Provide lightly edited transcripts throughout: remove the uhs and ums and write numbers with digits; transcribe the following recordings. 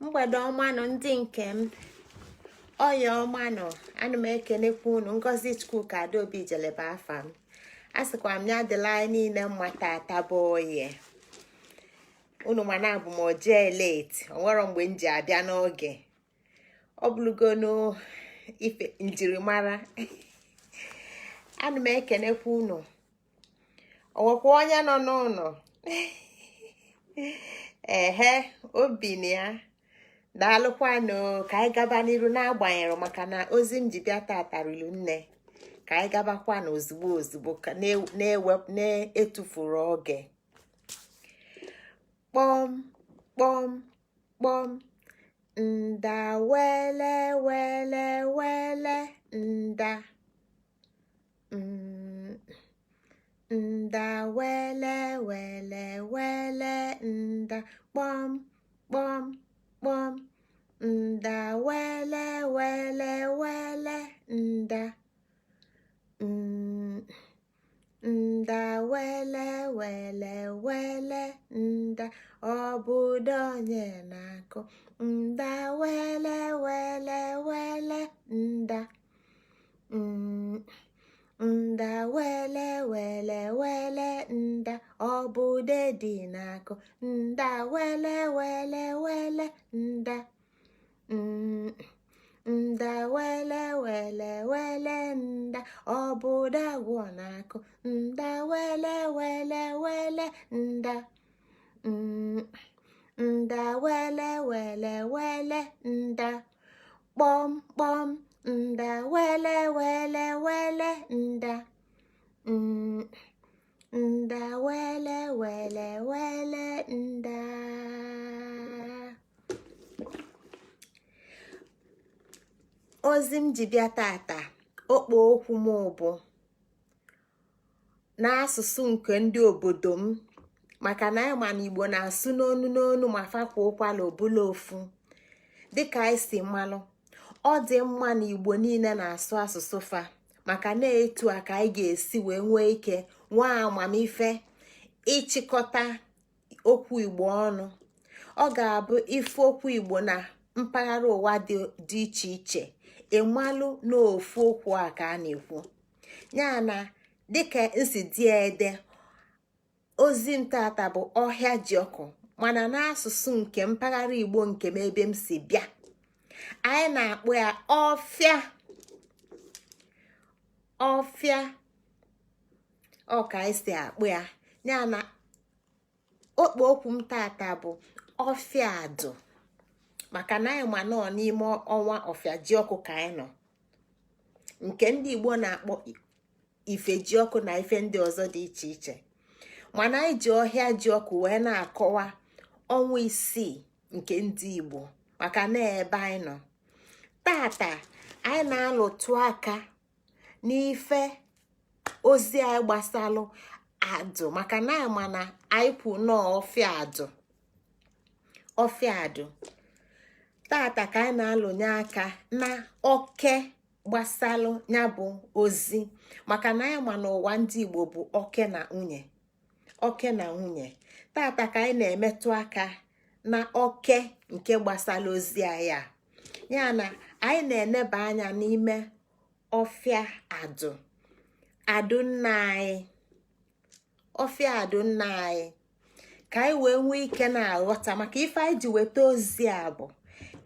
Mgbede ọmanụ, ndị nke m. Ọya ọmanụ, ana m ekenekwa unu. Ngozi Chukwuka Adaobi jelebe afa m. A sịkwa m ya dịla anyị niile mma. Tata bụ Oye. Unu mana abụ m ojee late, onwero mgbe m ji abịa n'oge. Ọ bụrụgonu ife njirimara. Ana m ekenekwa unu. Onwekwa onye nọ n'ụlọ? Ehe, obi na ya. Daalụkwanụ. Ka anyị gaba n'iru n'agbanyeghị, maka na ozi m ji bịa tata ruru nne. Ka anyị gabakwa na ozugbo ozugbo, na-etufuru oge. Kpọm kpọm kpọm, nda wele wele wele, nda nda wele wele wele, nda kpọm kpọm kpọm, nda wele wele wele, nda nda wele wele wele, nda obodo onye na-akụ, nda wele wele wele, nda nda wele wele wele, nda obodo dị na-akụ, nda wele wele wele, nda nda wele wele wele, nda obodo agwọ na-akụ, nda wele wele wele, nda nda wele wele wele, nda kpọm kpọm, nda wele wele wele, nda nda wele wele wele, nda. Ozi m ji bịa tata, okpo okwu m bụ n'asụsụ nke ndị obodo m, maka na anyị ma na Igbo na-asụ n'onu n'onu, ma fakwa ụkwala obula ofu. Dịka anyị si malụ, ọ dị mma na Igbo niile na-asụ asụsụ fa, maka na etu a ka anyị ga-esi wee nwee ike nwee amamife ịchịkọta okwu Igbo ọnụ. Ọ ga-abụ ife okwu Igbo na mpaghara ụwa dị iche iche, ịmalụ n'ofu okwu a ka a na-ekwu ya. Na dịka nsi dị ede ozi m tata bụ ọhịa ji ọkụ, mana n'asụsụ nke mpaghara Igbo nke m, ebe m si bịa, anyị na-akpọ ya ọfịa. Ọfịa ọ ka anyị si akpụ ya. Ya na okpo okwu m tata bụ ọfịa adụ, maka na anyị ma nọ n'ime ọnwa ọfịa ji ọkụ ka anyị nọ, nke ndị Igbo na-akpọ ife ji ọkụ na ife ndị ọzọ dị iche iche. Mana anyị ji ọhịa ji ọkụ wee na-akọwa ọnwa 6 nke ndị Igbo, maka na ebe anyị nọ tata, anyị na-alụtụ aka n'ife ozi anyị gbasalụ adụ, maka na ama na anyị kwu nọọ ọfịa adụ. Ọfịa adụ tata ka anyị na-alụnye aka na oke gbasalụ ya bụ ozi, maka na anyị ma n'ụwa ndị Igbo bụ oke na nwunye. Oke na nwunye tata ka anyị na-emetụ aka na oke nke gbasara ozi anyị a. Ya na anyị na-eneba anya n'ime ọfịa adụ, adụ nna anyị, ọfịa adụ nna anyị, ka anyị wee nwee ike na-aghọta, maka ife anyị ji weta ozi a bụ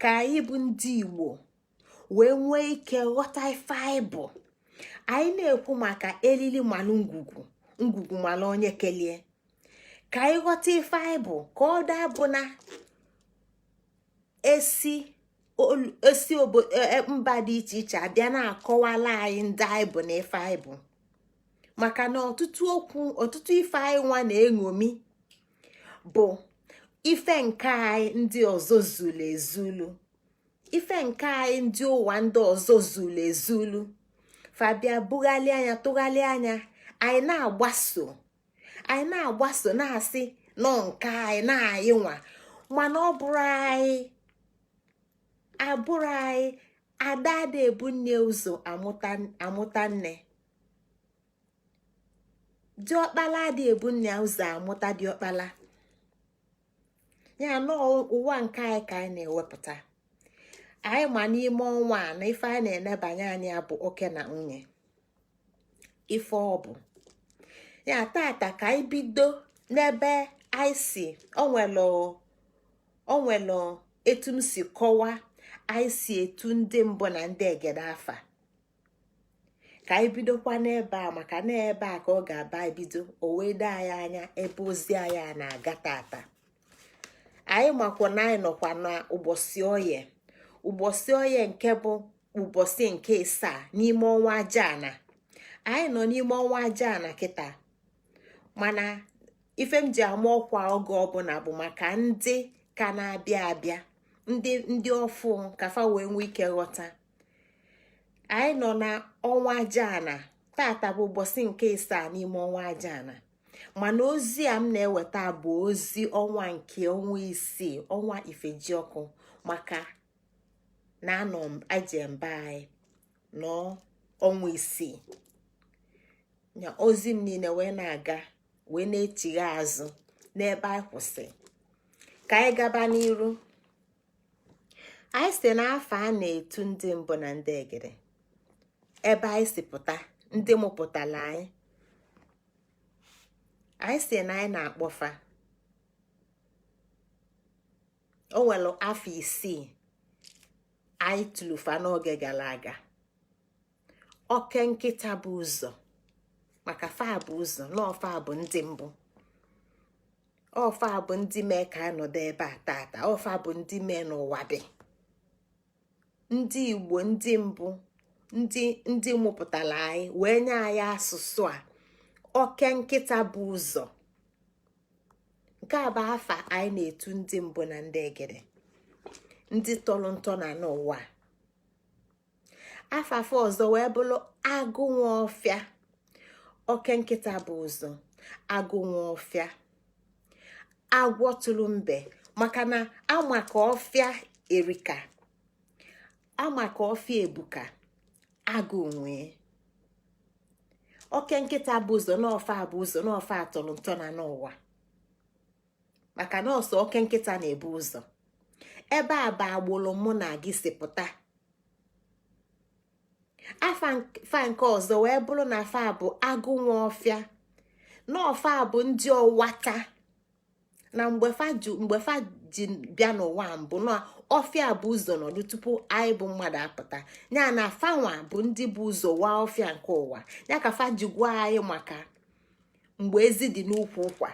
ka anyị bụ ndị Igbo wee nwee ike ghọta ife anyị bụ. Anyị na-ekwu maka elili malụ ngwugwu, ngwugwu malụ onye kelie. Ka anyị ghọta ife anyị bụ, ka ọ daa bụ na esi esi mba dị iche iche abịa na-akọwala anyị ndị anyị bụ na ife anyị bụ, maka na ọtụtụ okwu, ọtụtụ ife anyị nwa na-eṅomi bụ ife nke anyị ndị ọzọ zuru ezulu, ife nke anyị ndị ụwa ndị ọzọ zuru ezulu. Fabia bughalịa anya, tụghalịa anya, anyị na-agbaso na-asị nọ nke anyị na anyị nwa. Mana ọ bụrụ anyị abụrụ anyị, ada ada ebu nne ụzọ amụta nne. Diọkpala adị ebu nne ụzọ amụta diọkpala. Ya nọọ ụwa nke anyị ka anyị na-ewepụta. Anyị ma n'ime ọnwa a na ife anyị na-enebanye anya bụ oke na nwunye, ife ọ bụ ya. Tata ka anyị bido n'ebe anyị si. Onwelu etu m si kọwaa anyị si etu ndị mbụ na ndị egede afa. Ka anyị bidokwa n'ebe a, maka na ebe a ka ọ ga-aba bido o wee doo anyị anya ebe ozi anyị a na-aga tata. Anyị makwa na anyị nọkwa na ụbọchị Oye, ụbọchị Oye nke bụ ụbọchị nke 7 n'ime ọnwa Ajaana. Anyị nọ n'ime ọnwa Ajaana kịta, mana ife m ji ama ọkwa oge ọbụla bụ maka ndị ka na-abịa abịa, ndị ọfụ, ka fa wee nwee ike ghọta. Anyị nọ na ọnwa Ajaana. Tata bụ ụbọchị nke 7 n'ime ọnwa Ajaana, mana ozi a m na-eweta bụ ozi ọnwa nke ọnwa 6, ọnwa Ifejiọkụ, maka na anọ m aje mba anyị nọ ọnwa 6 ya. Ozi m niile wee na-aga, wee na-echigha azụ n'ebe anyị kwụsị. Ka anyị gaba n'iru. Anyị si n'afọ a na-etu ndị mbụ na ndị egede, ebe anyị si pụta, ndị mụpụtara anyị. Anyị si na anyị na-akpọfa. O nwere afọ 6 anyị tụlụfa n'oge gara aga. Oke nkịta bụ ụzọ, maka fa bụ ụzọ na ọfa bụ ndị mbụ, ọfa bụ ndị mee ka anyị nọdụ ebe a tata, ọfa bụ ndị mee n'ụwa dị. Ndị Igbo, ndị mbụ, ndị mụpụtara anyị wee nye anyị asụsụ a. Oke nkịta bụ ụzọ, nke a bụ afa anyị na-etu ndị mbụ na ndị egede, ndị tọrọ ntọ na n'ụwa. Afafa ọzọ wee bụrụ agụ nwa ọfịa. Oke nkịta bụ ụzọ, agụ nwa ọfịa, agwọ tụrụ mbe, maka na ama ka ọfịa erika, ama ka ọfịa ebuka. Agụ nwee oke nkịta bụ ụzọ na ọfa bụ ụzọ na ọfa atọrọ ntọ na n'ụwa, maka na ọsọ oke nkịta na-ebu ụzọ. Ebe a bụ agbụrụ mụ na gị si pụta. Afa nke ọzọ wee bụrụ na fa bụ agụ nwa ọfịa, na ọfa bụ ndị ọwata na mgbe fa ji bịa n'ụwa mbụ, na ọfịa bụ ụzọ nọdụ tupu anyị bụ mmadụ apụta. Ya na fanwa bụ ndị bụ ụzọ waa ọfịa nke ụwa. Ya ka fa ji gwa anyị maka mgbe ezi dị n'ukwu ụkwa.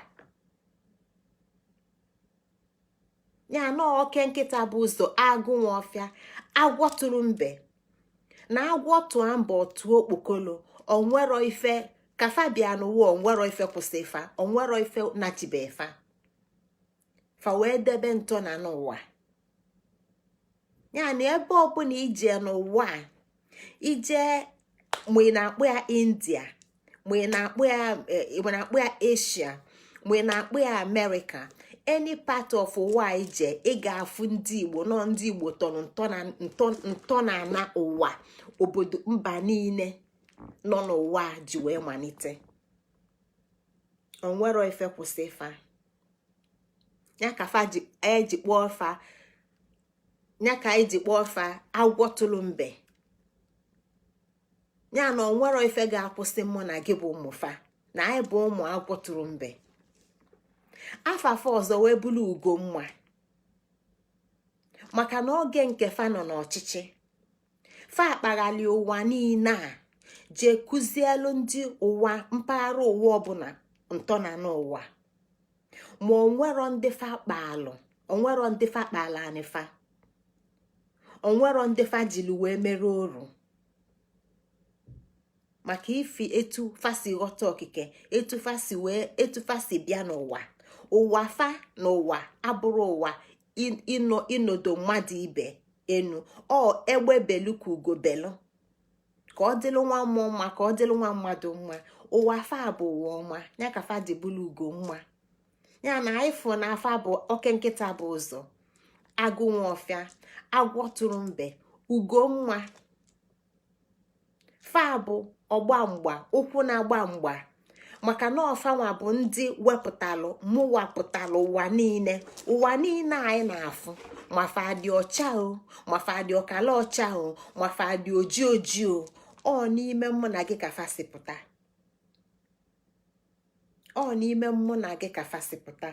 Ya na oke nkịta bụ ụzọ, agụ nwa ọfịa, agwọ tụrụ mbe. Na agwọ tụọ mbọ tụọ okpokolo, onwero ife ka fa bịa n'ụwa, onwero ife kwụsị fa, onwero ife nachibe fa, fa wee debe ntọ na n'ụwa. Ya na ebe ọbụla ije n'ụwa a, ije ma ị na-akpụ ya India, ma ị na-akpụ ya ma ị na-akpụ ya Asia, ma ị na-akpụ ya Amerịka, any part of ụwa ije, ị ga-afụ ndị Igbo nọ. Ndị Igbo tọrọ ntọ na ana ụwa, obodo mba niile nọ n'ụwa ji wee malite. Onwero ife kwụsị fa. Ya ka fa ji eji kpọọ fa, ya ka anyị ji kpọọ fa agwọ tụrụ mbe. Ya na onwero ife ga-akwụsị mụ na gị bụ ụmụ fa, na anyị bụ ụmụ agwọ tụrụ mbe. Afafa ọzọ wee bụrụ ugo mma, maka na oge nke fa nọ n'ọchịchị, fa akpaghali ụwa niile a, jee kụzielu ndị ụwa, mpaghara ụwa ọbụla ntọna n'ụwa. Ma onwero ndị fa kpaalụ, onwero ndị fa kpaala anị fa, onwero ndị fa jiri wee mere oru, maka ifi etu fa si ghọta okike, etu fa si wee, etu fa si bịa n'ụwa. Ụwa fa na ụwa abụrụ ụwa ịnọ ịnọdụ mmadụ ibe enu. Ọ egbe belu ka ugo belu, ka ọ dịlụ nwa mmụọ mma, ka ọ dịlụ nwa mmadụ mma. Ụwa fa bụ ụwa ọma, ya ka fa ji bụrụ ugo mma. Ya na anyị fụ na afa bụ oke nkịta bụ ụzọ, agụ nwa ọfịa, agwọ tụrụ mbe, ugo mma. Fa bụ ọgba mgba, ụkwụ na-agba mgba, Maka na ọfanwa bụ ndị wepụtalụ mụwapụtalụ ụwa niile. Ụwa niile anyị na-afụ, mafa dị ọcha o, mafa dị ọkala ọcha o, mafa dị oji oji o, ọ n'ime mụ na gị ka fa si pụta. Ọ n'ime mụ na gị ka fa si pụta.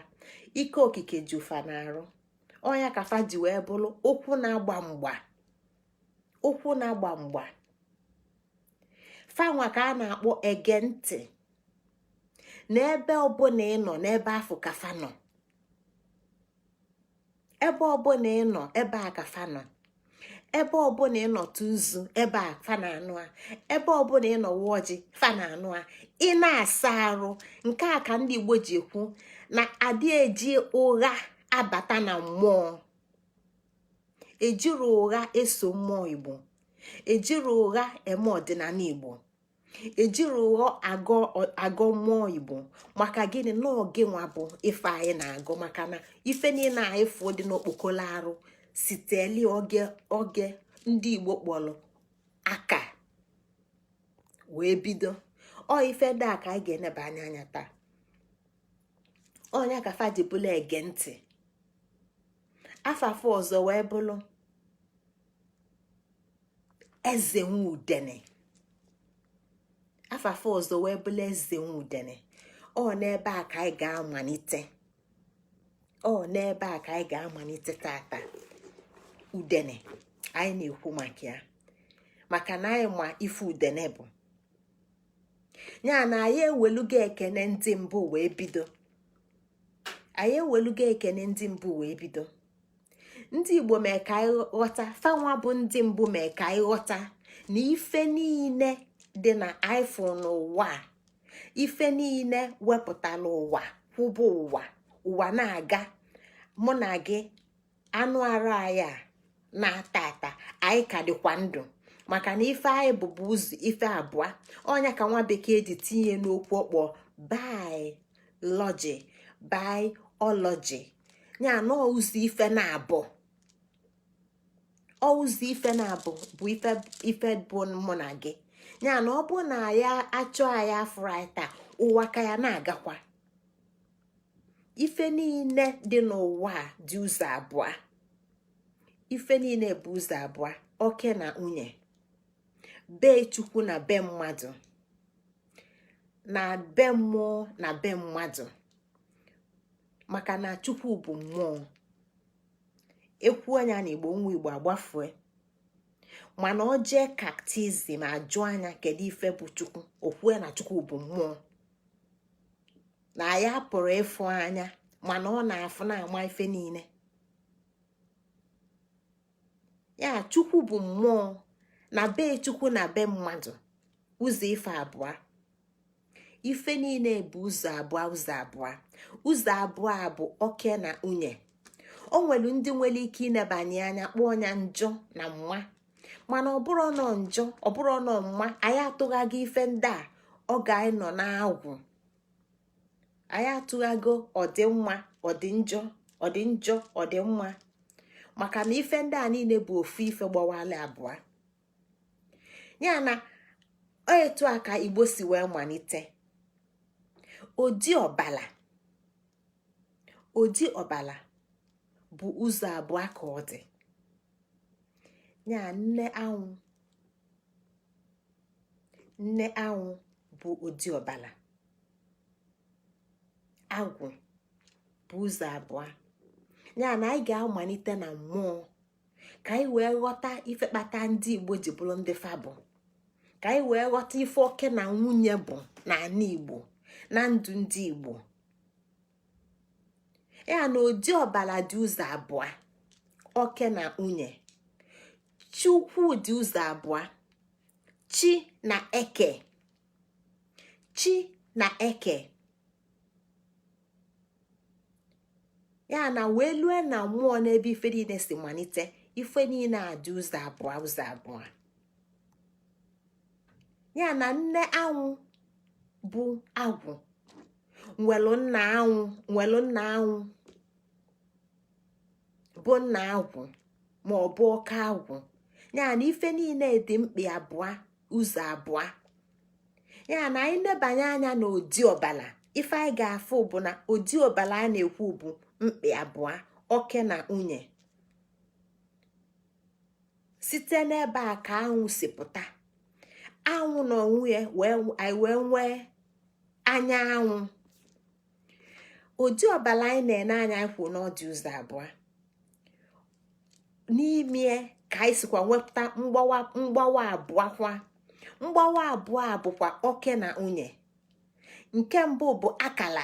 Ike okike ji ụfa na-arụ ọnya ka fa ji wee bụrụ ụkwụ na-agba mgba, ụkwụ na-agba mgba. Fanwa ka a na-akpọ ege ntị. N'ebe ọbụla ị nọ, n'ebe afọ ka fa nọ. Ebe ọbụla ị nọ, ebe a ka fa nọ. Ebe ọbụla ị nọ tụzu, ebe a fa na-anụ a. Ebe ọbụla ị nọ wa ọjị, fa na-anụ a. Ị na-asa arụ, nke a ka ndị Igbo ji ekwu na adị eji ụgha abata na mmụọ. Ejiri ụgha eso mmụọ Igbo, ejiri ụgha eme ọdịnala Igbo, ejiri ụgha agọ mmụọ Igbo. Maka gịnị? Na gị nwa bụ ife anyị na-agụ, maka na ife niile anyị fụ dị n'okpokolo arụ siteli oge oge ndị Igbo kpọrọ aka wee bido. Ọ ife ndị a ka anyị ga-eneba anya anya taa. Ọnya ka fa ji bụla ege ntị. Afafa ọzọ wee bụrụ Eze Nwudene. Afafa ọzọ wee bụrụ Eze Nwudene. Ọ n'ebe a ka anyị ga-amalite. Ọ n'ebe a ka anyị ga-amalite tata. Udene anyị na-ekwu maka ya, maka na anyị ma ife udene bụ ya, na anyị ewelugo ekene ndị mbụ wee bido. Anyị ewelugo ekene ndị mbụ wee bido. Ndị Igbo mee ka anyị ghọta, fanwa bụ ndị mbụ mee ka anyị ghọta na ife niile dị na iphone n'ụwa a, ife niile wepụtara ụwa, kwụba ụwa, ụwa na-aga, mụ na gị, anụ arụ anyị a na-ata ata, anyị ka dịkwa ndụ, maka na ife anyị bụbu ụzọ ife abụọ. Ọnya ka nwa bekee ji tinye n'okwu ọkpọ biology, biology ya na ụzọ ife na-abụ. Ọ ụzọ ife na-abụ bụ ife, ife bụ mụ na gị. Ya na ọ bụ na ya achọ anyị afụrụ anyị taa, ụwa ka ya na-agakwa. Ife niile dị n'ụwa a dị ụzọ abụọ. Ife niile bụ ụzọ abụọ: oke na nwunye, be Chukwu na be mmadụ, na be mmụọ na be mmadụ. Maka na Chukwu bụ mmụọ. Ekwu anya na Igbo, nwa Igbo agbafue, mana ọ jee catechism, ajụ anya kedu ife bụ Chukwu, okwue na Chukwu bụ mmụọ, na ya pụrụ ịfụ anya, mana ọ na-afụ na-ama ife niile. Ya Chukwu bụ mmụọ, na be Chukwu na be mmadụ, ụzọ ife abụọ. Ife niile bụ ụzọ abụọ, ụzọ abụọ, ụzọ abụọ a bụ oke na nwunye. O nwere ndị nwere ike inebanye anya kpọọ ya njọ na mma, mana ọ bụrụ nọ njọ, ọ bụrụ nọ mma, anyị atụghago ife ndị a. Ọ ga-anyị nọ n'agwụ, anyị atụghago ọdịmma, ọdị njọ, ọdị njọ, ọdị mma, maka na ife ndị a niile bụ ofu ife gbawala abụọ. Ya na etu a ka Igbo si wee malite. Odi ọbala, odi ọbala bụ ụzọ abụọ ka ọ dị. Ya nne anwụ, nne anwụ bụ odi ọbala. Agwụ bụ ụzọ abụọ. Ya na anyị ga-amalite na mmụọ ka anyị wee ghọta ife kpata ndị Igbo ji bụrụ ndị fabụ, ka anyị wee ghọta ife oke na nwunye bụ n'ala Igbo, na ndụ ndị Igbo. Ya na odi ọbara dị ụzọ abụọ, oke na nwunye. Chukwu dị ụzọ abụọ, chi na eke, chi na eke. Ya na wee lue na mmụọ, n'ebe ife niile si malite, ife niile a dị ụzọ abụọ, ụzọ abụọ. Ya na nne anwụ bụ agwụ nwelu nna anwụ, nwelu nna anwụ bụ nna agwụ ma ọ bụ oke agwụ. Ya na ife niile dị mkpi abụọ, ụzọ abụọ. Ya na anyị nebanye anya na odi ọbala, ife anyị ga-afụ bụ na odi ọbala a na-ekwu bụ mkpi abụọ, oke na nwunye. Site n'ebe a ka anwụ si pụta. Anwụ na onwe ya anyị wee nwee anya anwụ. Odi ọbala anyị na-ene anya kwu na ọ dị ụzọ abụọ. N'ime ka anyị sikwa nwepụta mgbawa, mgbawa abụọ kwa. Mgbawa abụọ a bụkwa oke na nwunye. Nke mbụ bụ akala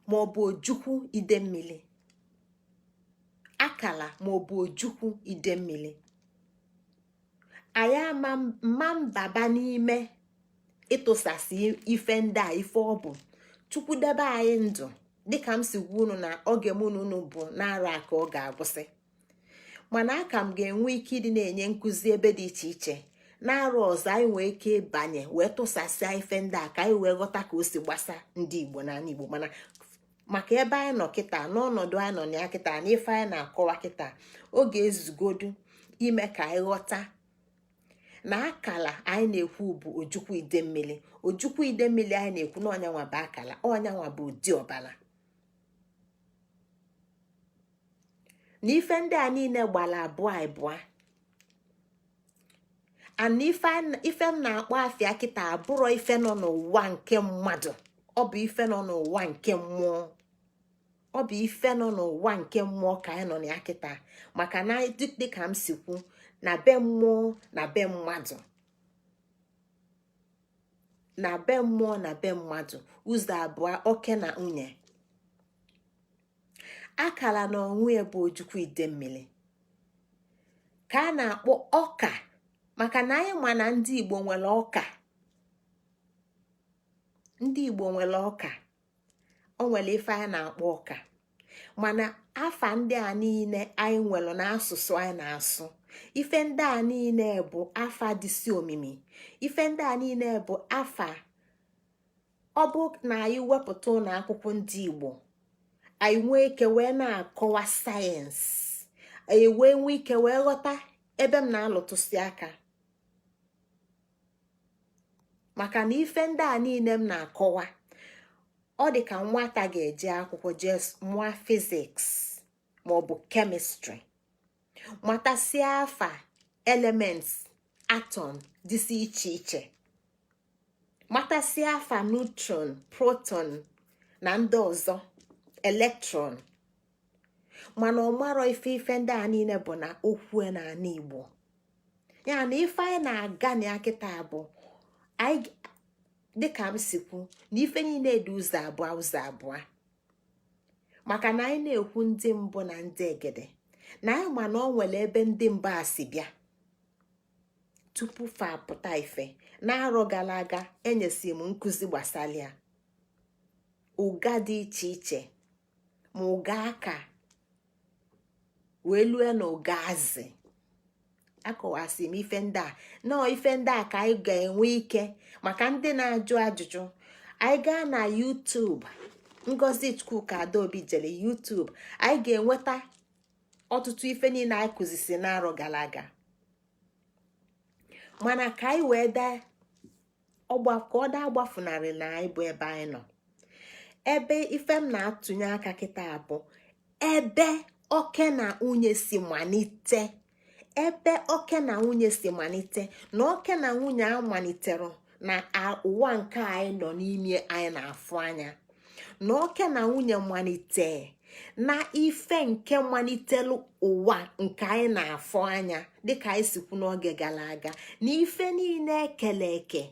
maọbụ ojukwu idemmili. Akala maọbụ ojukwu idemmili, anyị ama mma mbaba n'ime ịtụsasị ife ndị a. Ife ọ bụ, Chukwu debe anyị ndụ, dịka m si gwa unu na oge mụ na unu bụ na-arụ a ka ọ ga-agwụsị, mana aka m ga-enwe ike ịdị na-enye nkụzi ebe dị iche iche. Na-arụ ọzọ, anyị nwee ike ịbanye wee tụsasịa ife ndị a ka anyị wee ghọta ka o si gbasa ndị Igbo na ala Igbo. Mana maka ebe anyị nọ kịta, n'ọnọdụ anyị nọ na ya kịta, na ife anyị na-akọwa kịta, oge ezugodu ime ka anyị ghọta na akala anyị na-ekwu bụ ojukwu idemmili. Ojukwu idemmili anyị na-ekwu na ọnyanwa bụ akala, ọnyanwa bụ ụdị ọbala, na ife ndị a niile gbara abụọ abụọ. Ana ife m na-akpọ afịa kịta abụrọ ife nọ n'ụwa nke mmadụ, ọ bụ ife nọ n'ụwa nke mmụọ. Ọ bụ ife nọ n'ụwa nke mmụọ ka anyị nọ na ya kịta, maka na dịka m si kwu, na be mmụọ na be mmadụ, na be mmụọ na be mmadụ, ụzọ abụọ, oke na nwunye. Akala na onwe ya bụ ojukwu idemmili ka a na-akpọ ọka, maka na anyị ma na ndị Igbo nwere ọka. Ndị Igbo nwere ọka, o nwere ife anyị na-akpọ ọka. Mana afa ndị a niile anyị nwere n'asụsụ anyị na-asụ, ife ndị a niile bụ afa dịsị omimi. Ife ndị a niile bụ afa. Ọ bụ na anyị wepụta ụlọ akwụkwọ ndị Igbo, anyị nwee ike wee na-akọwa sayensị, anyị wee nwee ike wee ghọta ebe m na-alụtụsị aka, maka na ife ndị a niile m na-akọwa, ọ dị ka nwata ga-eje akwụkwọ jee mụọ fiziks maọbụ kemịstrị, matasịa afa elements, atom dịsị iche iche, matasịa afa neutron, proton na ndị ọzọ, electron, mana ọ marọ ife ndị a niile bụ na okwu na ala Igbo. Ya na ife anyị na-aga na ya kịta bụ anyị, dịka m si kwu, na ife niile dị ụzọ abụọ, ụzọ abụọ, maka na anyị na-ekwu ndị mbụ na ndị egede, na anyị ma na ọ nwere ebe ndị mbụ a si bịa tupu fa apụta ife. Na-arọ gara aga, enyesi m nkụzi gbasara ya, ụga dị iche iche, ma ụga aka wee lue na ụga azị. Akọwasị m ife ndị a nọọ, ife ndị a ka anyị ga-enwe ike maka ndị na-ajụ ajụjụ. Anyị gaa na YouTube, Ngozi Chukwuka Adaobi jere YouTube, anyị ga-enweta ọtụtụ ife niile anyị kụzisi n'arọ gara aga. Mana ka anyị wee daa ọgba ka ọ daa gbafunarị na anyị bụ ebe anyị nọ, ebe ife m na-atụnye aka kịta bụ ebe oke na nwunye si malite, ebe oke na nwunye si malite, na oke na nwunye a malitere na ụwa nke anyị nọ n'ime, anyị na-afụ anya, na oke na nwunye malite na ife nke malitelu ụwa nke anyị na-afụ anya. Dịka anyị si kwu n'oge gara aga, na ife niile ekele eke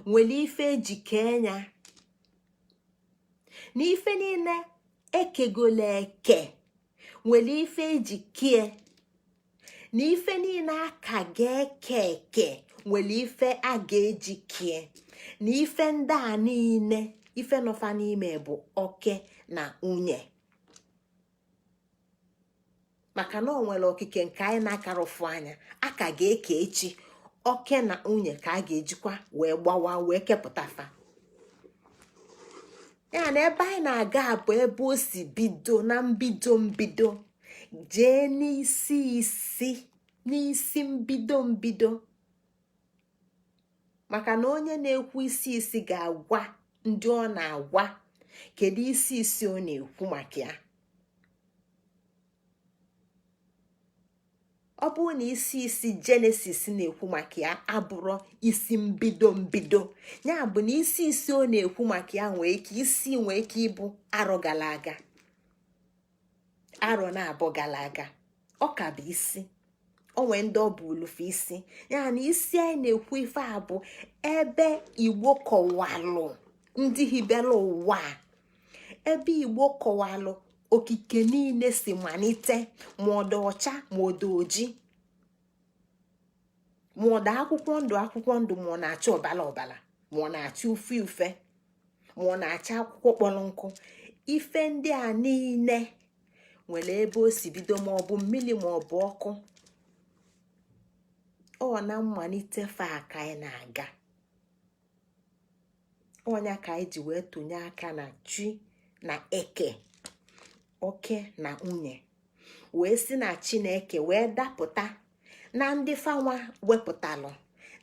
nwere ife eji kee ya, na ife niile ekegolo eke nwere ife eji kie, na ife niile aka ga-eke eke nwere ife a ga-eji kie, na ife ndị a niile, ife nọfa n'ime bụ oke na nwunye, maka na ọ nwere okike nke anyị na-akarụfụ anya aka ga-eke echi. Oke na nwunye ka a ga-ejikwa wee gbawa wee kepụta fa. Ya na ebe anyị na-aga bụ ebe o si bido na mbido mbido, jee n'isi isi, n'isi mbido mbido. Maka na onye na-ekwu isi isi ga-agwa ndị ọ na-agwa kedu isi isi ọ na-ekwu maka ya. Ọ bụrụ na isi isi Jenesis na-ekwu maka ya abụrụ isi mbido mbido, ya bụ na isi isi ọ na-ekwu maka ya nwee ike isi nwee ike ịbụ arọ gara aga, arọ na-abụ gara aga, ọ ka bụ isi. O nwee ndị ọ bụ ulufe isi. Ya na isi anyị na-ekwu ife a bụ ebe Igbo kọwalụ ndị hibere ụwa, ebe Igbo kọwalụ okike niile si malite, ma ọ dị ọcha, ma ọ dị oji, ma ọ dị akwụkwọ ndụ akwụkwọ ndụ, ma ọ na-acha ọbala ọbala, ma ọ na-acha ufe ufe, ma ọ na-acha akwụkwọ kpọrọ nkụ. Ife ndị a niile nwere ebe o si bido, ma ọ bụ mmiri ma ọ bụ ọkụ. Ọ na mmalite fa ka anyị na-aga. Ọnya ka anyị ji wee tụnye aka na chi na eke, oke na nwunye, wee si na Chineke wee dapụta na ndị fanwa wepụtalụ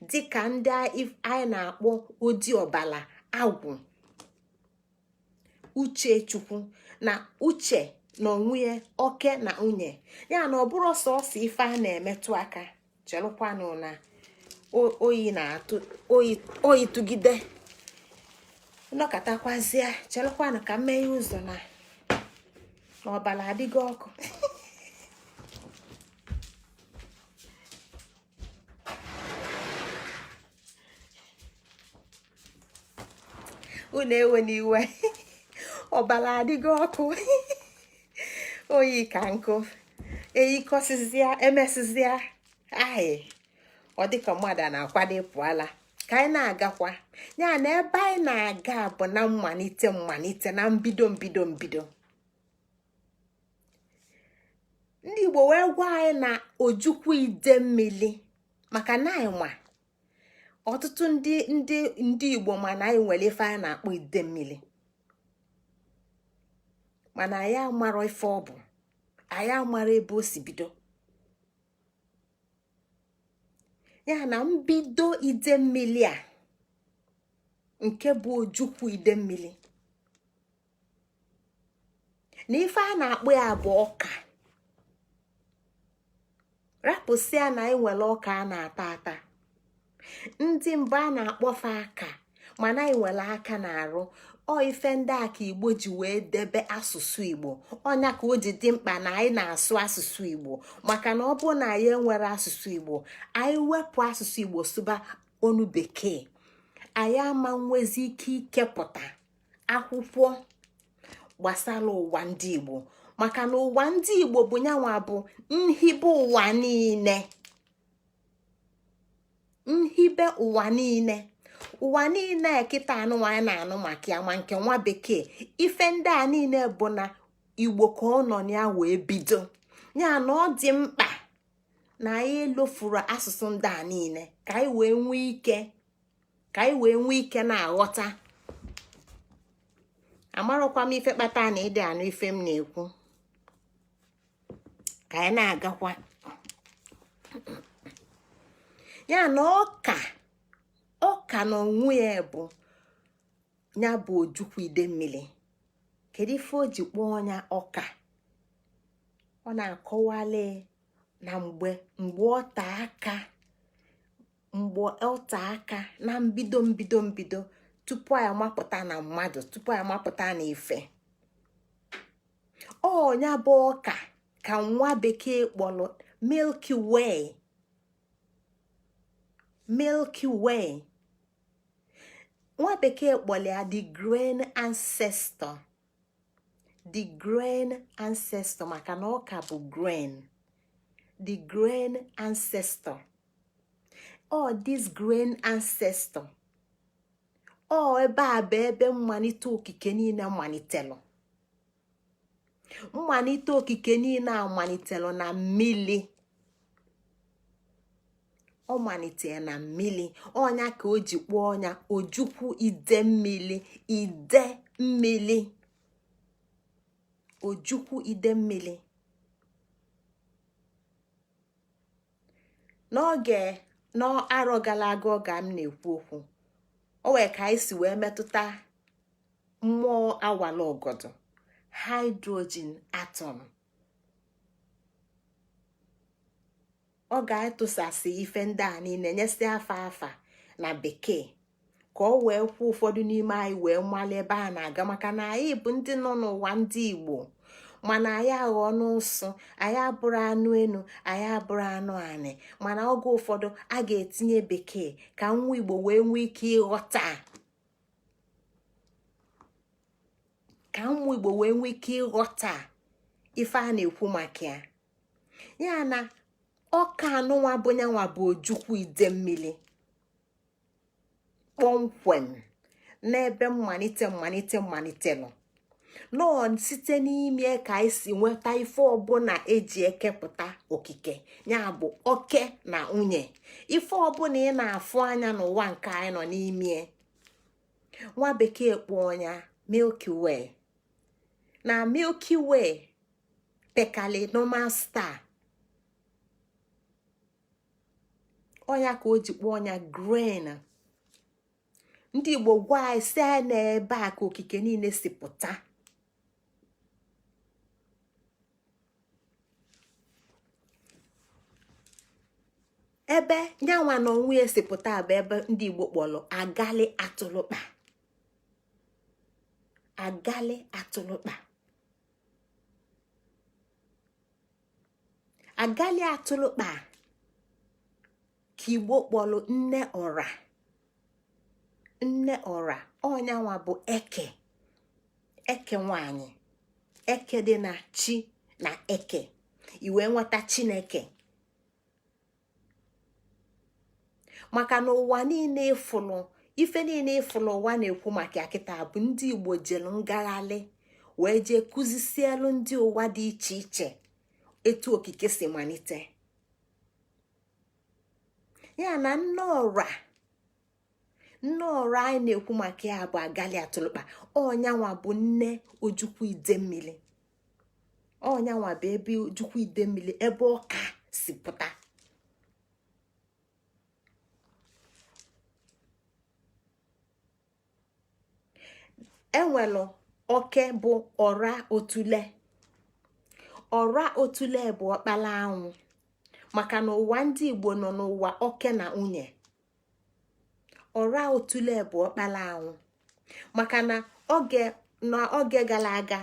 dịka ndị anyị na-akpọ odi ọbala agwụ, uche Chukwu na uche na onwe oke na nwunye ya. Na ọ bụrụ sọsọ ife a na-emetụ aka, chelụkwanụ na oyi na-atụ oyi tụgide nọkọtakwazie. Chelụkwanụ ka m meghe ụzọ na ọbala adịgo ọkụ. Unu ewena iwe, ọbala adịgo ọkụ, oyi ka nkụ eyikọsịzịa emesịzịa anyị ọ dịka mmadụ a na-akwado ịpụ ala. Ka anyị na-agakwa, ya na ebe anyị na-aga bụ na mmalite mmalite, na mbido mbido mbido. Ndị Igbo wee gwa anyị na ojukwu ide mmili, maka na anyị ma ọtụtụ ndị ndị ndị Igbo ma na anyị nwere ife anyị na-akpọ ide mmili, mana anyị amarọ ife ọ bụ, anyị amara ebe o si bido. Ya na mbido ide mmili a nke bụ ojukwu ide mmili, na ife a na-akpọ ya bụ ọka. Rapụsịa na anyị nwere ọka a na-ata ata, ndị mbụ a na-akpọfe aka, mana anyị nwere aka na-arụ ọ. Ife ndị a ka Igbo ji wee debe asụsụ Igbo. Ọnya ka o ji dị mkpa na anyị na-asụ asụsụ Igbo, maka na ọ bụrụ na anyị enwere asụsụ Igbo, anyị wepụ asụsụ Igbo sụba onu bekee, anyị ama nwezi ike ikepụta akwụkwọ gbasara ụwa ndị Igbo, maka na ụwa ndị Igbo bụ nyanwa bụ nhibe ụwa niile, nhibe ụwa niile, ụwa niile kịta anụ anyị na-anụ maka ya, ma nke nwa bekee. Ife ndị a niile bụ na Igbo ka ọ nọ ya wee bido. Ya na ọ dị mkpa na anyị elofuru asụsụ ndị a niile ka anyị wee nwee ike, ka anyị wee nwee ike na-aghọta. Amarọkwa m ife kpata na ịdị anụ ife m na-ekwu. Ka anyị na-agakwa. Ya na ọka, ọka na onwe ya bụ ya bụ ojukwu ide mmiri. Kedu ife o ji kpọọ ya ọka? Ọ na-akọwali na mgbe mgbe ọta aka, mgbe ọta aka na mbido mbido mbido, tupu anyị mapụta na mmadụ, tupu anyị mapụta na ife ọnya bụ ọka ka nwa bekee kpọrọ Milky Way. Milky Way, nwa bekee kpọrọ ya the grain ancestor, the grain ancestor, maka na ọka bụ grain, the grain ancestor. Ọ this grain ancestor, ọ ebe a bụ ebe mmalite okike niile malitelụ. Mmalite okike niile a malitelụ na mmili. Ọ malitere na mmili. Ọnya ka o ji kpọọ ọnya ojukwu ide mmili, ide mmili, ojukwu ide mmili. N'oge N'arọ gara aga, oge m na-ekwu okwu, o wee ka anyị si wee metụta mmụọ awala ọgọdọ hydrogen atom. Ọ ga-etụsasị ife ndị a niile, nyesị afa afa na Bekee, ka ọ wee kwuo ụfọdụ n'ime anyị wee mmalụ ebe a na-aga, maka na anyị bụ ndị nọ n'ụwa ndị Igbo, mana anyị aghọọ n'ụsụ. Anyị abụrụ anụ enu, anyị abụrụ anụ anị. Mana oge ụfọdụ a ga-etinye Bekee ka nwa Igbo wee nwee ike ịghọta, ka nwa Igbo wee nwee ike ịghọta ife a na-ekwu maka ya. Ya na ọka anụnwa bụ nyanwa bụ ojukwu ide mmiri kpọmkwem n'ebe mmalite mmalite mmalite nọ nọọ. Site n'ime ka anyị si nweta ife ọbụla eji ekepụta okike, ya bụ oke na nwunye. Ife ọbụla ị na-afụ anya n'ụwa nke anyị nọ n'ime, nwa Bekee kpọọ ya Milky Way. Na Milky Way pekali normal star, ọnya ka o ji kpọọ ya grain. Ndị Igbo gwa anyị si anyị n'ebe a ka okike niile si pụta. Ebe nyanwa na onwe ya si pụta bụ ebe ndị Igbo kpọrọ agali atụlụkpa. Agali atụlụkpa, agali atụlụkpa ka Igbo kpọrọ nne ọra. Nne ọra, ọnyanwa bụ eke, eke nwanyị, eke dị na chi na eke, i wee nweta Chineke. Maka na ụwa niile ịfụlụ, ife niile ịfụlụ ụwa na-ekwu maka ya kịta bụ ndị Igbo jelu ngagharị wee jee kụzisielu ndị ụwa dị iche iche etu okike si malite. Ya na nne ọra, nne ọra anyị na-ekwu maka ya bụ agali atụlụkpa. Ọnyanwa bụ nne ojukwu ide mmiri. Ọnyanwa bụ ebe ojukwu ide mmiri, ebe ọka si pụta. Enwelu oke bụ ọra otule. Ọra otule bụ ọkpala anwụ, maka na ụwa ndị Igbo nọ n'ụwa oke na nwunye. Ọra otule bụ ọkpala anwụ, maka na oge na oge gara aga,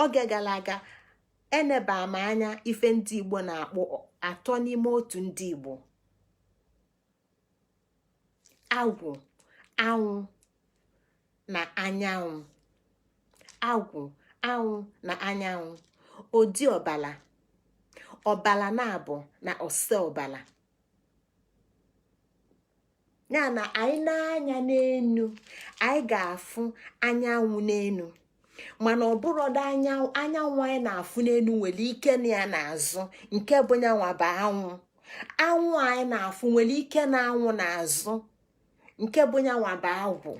oge gara aga, eneba m anya ife ndị Igbo na-akpọ atọ n'ime otu. Ndị Igbo, agwụ, anwụ na anyanwụ. Agwụ, anwụ na anyanwụ. Odi ọbala, ọbala na-abụ na ose ọbala. Ya na anyị na-anya n'enu, anyị ga-afụ anyanwụ n'enu, mana ọ bụrọdụ anyanwụ anyanwụ anyị na-afụ n'enu nwere ike na ya n'azụ, nke bụ nyanwa bụ anwụ. Anwụ anyị na-afụ nwere ike na anwụ n'azụ, nke bụ nyanwa bụ agwụ.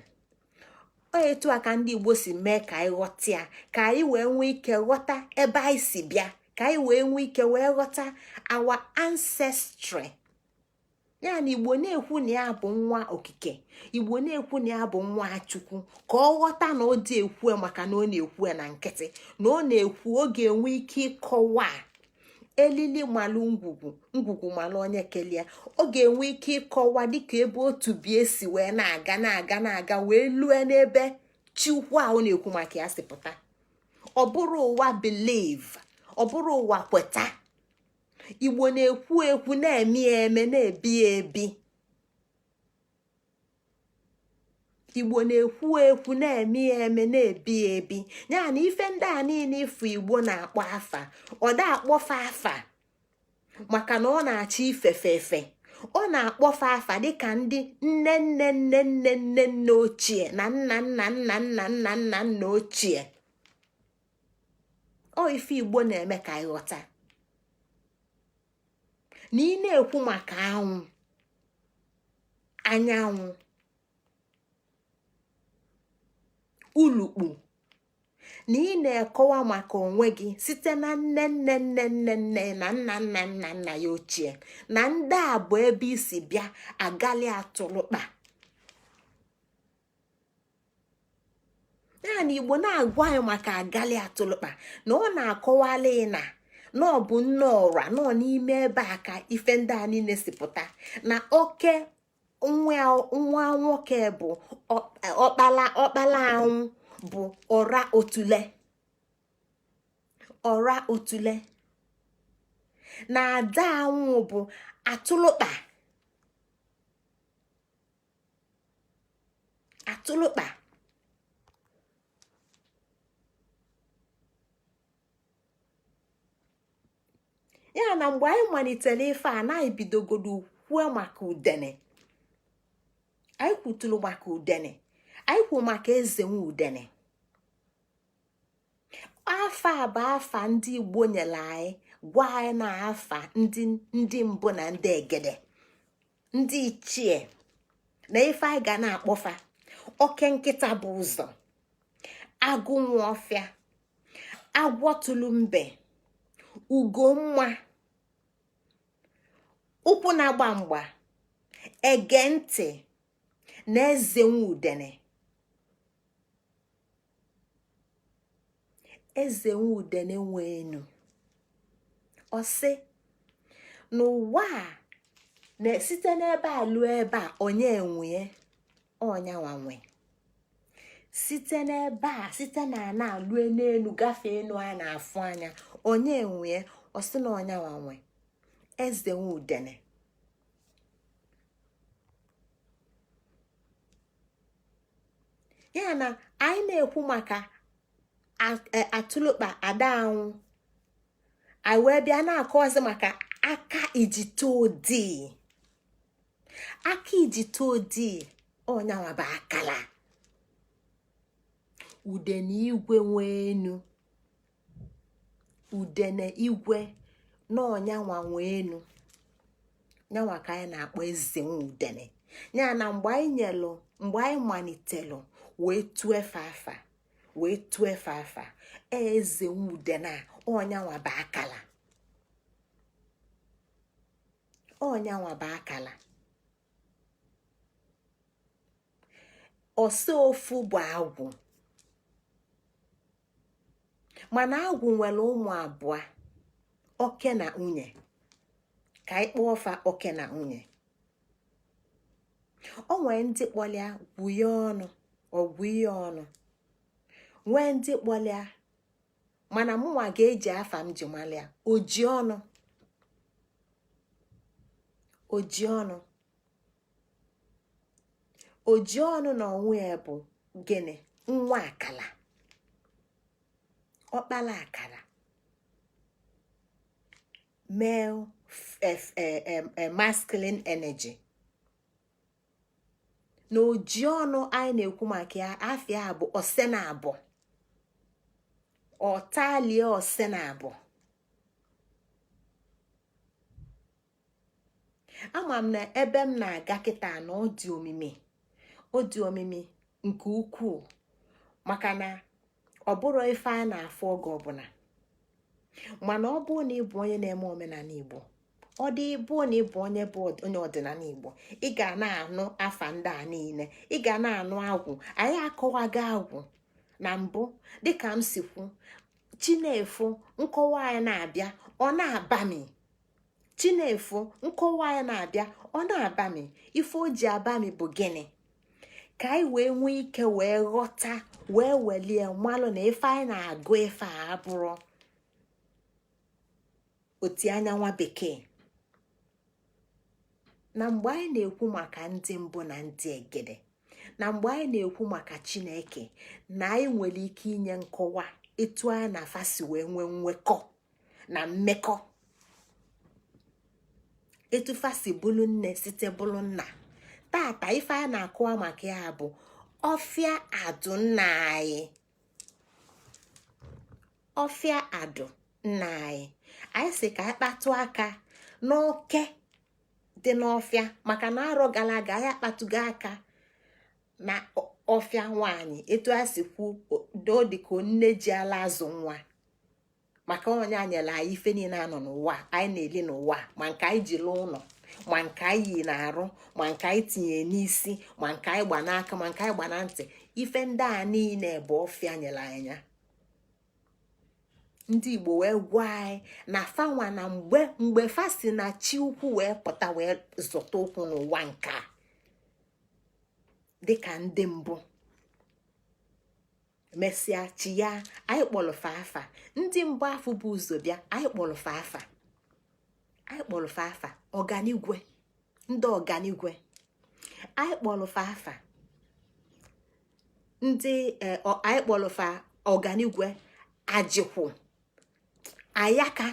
Ọ etu a ka ndị Igbo si mee ka anyị ghọta ya, ka anyị wee nwee ike ghọta ebe anyị si bịa, ka anyị wee nwee ike wee ghọta our ancestry. Ya na Igbo na-ekwu na ya bụ nwa okike, Igbo na-ekwu na ya bụ nwa Chukwu, ka ọ ghọta na ọ dị ekwu maka na ọ na-ekwu na nkịtị na ọ na-ekwu, ọ ga-enwe ike ịkọwa elili malụ ngwugwu, ngwugwu malụ onye kelie. Ọ ga-enwe ike ịkọwa dịka ebe otu bi esi wee na-aga na-aga na-aga wee lue n'ebe chi ukwu ahụ na-ekwu maka ya si pụta. Ọ bụrụ ụwa believe, ọ bụrụ ụwa kweta. Igbo na-ekwu ekwu, na-eme eme, na-ebi ebi. Igbo na-ekwu ekwu, na-eme eme, na-ebi ebi. Ya na ife ndị a niile ifu Igbo na-akpọ afa, ọ da akpọfe afa maka na ọ na-achọ ifefe efe. Ọ na-akpọfe afa dịka ndị nne nne nne nne nne nne ochie na nna nna nna nna nna nna nna ochie. Ọ ife Igbo na-eme ka anyị ghọta na ị na-ekwu maka anwụ, anyanwụ, ulukpu, Na ị na-ekọwa maka onwe gị site na nne nne nne nne nne na nna nna nna nna ya ochie, na ndị a bụ ebe isi bịa. Agali atụlụkpa ya na Igbo na-agwa anyị maka agali atụlụkpa, na ọ na-akọwala na na ọ bụ nne ọra nọ n'ime ebe a ka ife ndị a niile si pụta, na oke nwa nwoke bụ ọkpala ọkpala anwụ bụ ọra otule, ọra otule, na ada anwụ bụ atụlụkpa, atụlụkpa. Ya na mgbe anyị malitere ife a, na anyị bidogodo kwuo maka udene. Anyị kwuturu maka udene, anyị kwu maka eze nwe udene. Afa a bụ afa ndị Igbo nyere anyị, gwa anyị na afa ndị mbụ na ndị egede, ndị ichie, na ife anyị ga na-akpọfa: oke nkịta bụ ụzọ, agụ nwe ọfịa, agwọ tụlụ mbe, ugomma, ụkwụ na-agba mgba, ege ntị, na eze nwe udene. Eze nwe udene nwe enu, ọ sị n'ụwa a na site n'ebe a lụọ ebe a, onye nwee ọnyanwa nwe site n'ebe a, site na ana alue n'elu, gafee enu a na-afụ anya, onye nwee? Ọ sị na ọnyanwa nwe, eze nwe udene. Ya na anyị na-ekwu maka atụlụkpa ada anwụ, anyị wee bịa na-akọwazi maka aka ijite odii. Aka ijite odii, ọnyanwa bụ akala udene igwe nwe enu, udene igwe na ọnyanwa nwe enu, nyanwa ka anyị na-akpọ eze nwe udene. Ya na mgbe anyị nyelụ, mgbe anyị malitelụ wee tụọ efe afa, wee tụọ efe afa eze nwe udene a, ọnyanwa bụ akala, ọnyanwa bụ akala. Ọsọ ofu bụ agwụ, mana agwụ nwere ụmụ abụọ, oke na nwunye. Ka anyị kpọọ fa oke na nwunye. O nwee ndị kpọlịa gwuye ọnụ, ọgwụ ihe ọnụ, nwee ndị kpọlịa, mana mụnwa ga-eji afa m ji malịa oji ọnụ, oji ọnụ. Oji ọnụ na onwe ya bụ gịnị? Nwa akala, ọkpala akala, male masculine energy. Na oji ọnụ anyị na-ekwu maka ya, afịa bụ ose na abụọ, ọtalie ose na abụọ. Ama m na ebe m na-aga kịta na ọ dị omimi, ọ dị omimi nke ukwuu, maka na ọ bụrụ ife a na-afụ oge ọbụla. Mana ọ bụrụ na ị bụ onye na-eme omenala Igbo, ọ dị bụ na ị bụ onye bụ onye ọdịnala Igbo, ị ga na-anụ afa ndị a niile, ị ga na-anụ agwụ. Anyị akọwago agwụ na mbụ, dịka m si kwu, chinefu nkọwa anyị na-abịa, ọ na-abami. Chinefu nkọwa anyị na-abịa, ọ na-abami. Ife o ji abami bụ gịnị? Ka anyị wee nwee ike wee ghọta, wee welie mmalụ na ife anyị na-agụ, ife a abụrụ oti anya nwa bekee. Na mgbe anyị na-ekwu maka ndị mbụ na ndị egede, na mgbe anyị na-ekwu maka Chineke, na anyị nwere ike inye nkọwa etu anyị na afa si wee nwee nwekọ na mmekọ, etu fa si bụrụ nne site bụrụ nna. Tata ife anyị na-akọwa maka ya bụ ọfịa adụ nna anyị, ọfịa adụ nna anyị. Anyị si ka anyị kpatụ aka n'oke dị n'ọfịa, maka na arọ gara aga anyị akpatụgo aka na Ọfịa nwanyị, etu a si kwu do, dịka nne ji ala azụ nwa, maka onye anyere anyị ife niile anọ n'ụwa anyị na-eli n'ụwa, ma nke anyị ji lụọ ụlọ, ma nke anyị yi na-arụ, ma nke anyị tinye n'isi, ma nke anyị gba n'aka, ma nke anyị gba na ntị. Ife ndị a niile bụ ọfịa nyere anyị. Ndị Igbo wee gwa anyị na fanwa na mgbe mgbe fa si na chi ukwu wee pụta, wee zọta ụkwụ n'ụwa nke a dịka ndị mbụ, mesịa chi ya. Anyị kpọrọ fa afa ndị mbụ afọ bụ ụzọ bịa. Anyị kpọrọ fa afa, anyị kpọrọ fa afa ọganigwe, ndị ọganigwe. Anyị kpọrọ fa afa ndị, anyị kpọrọ fa ọganigwe, ajịkwụ, ayaka.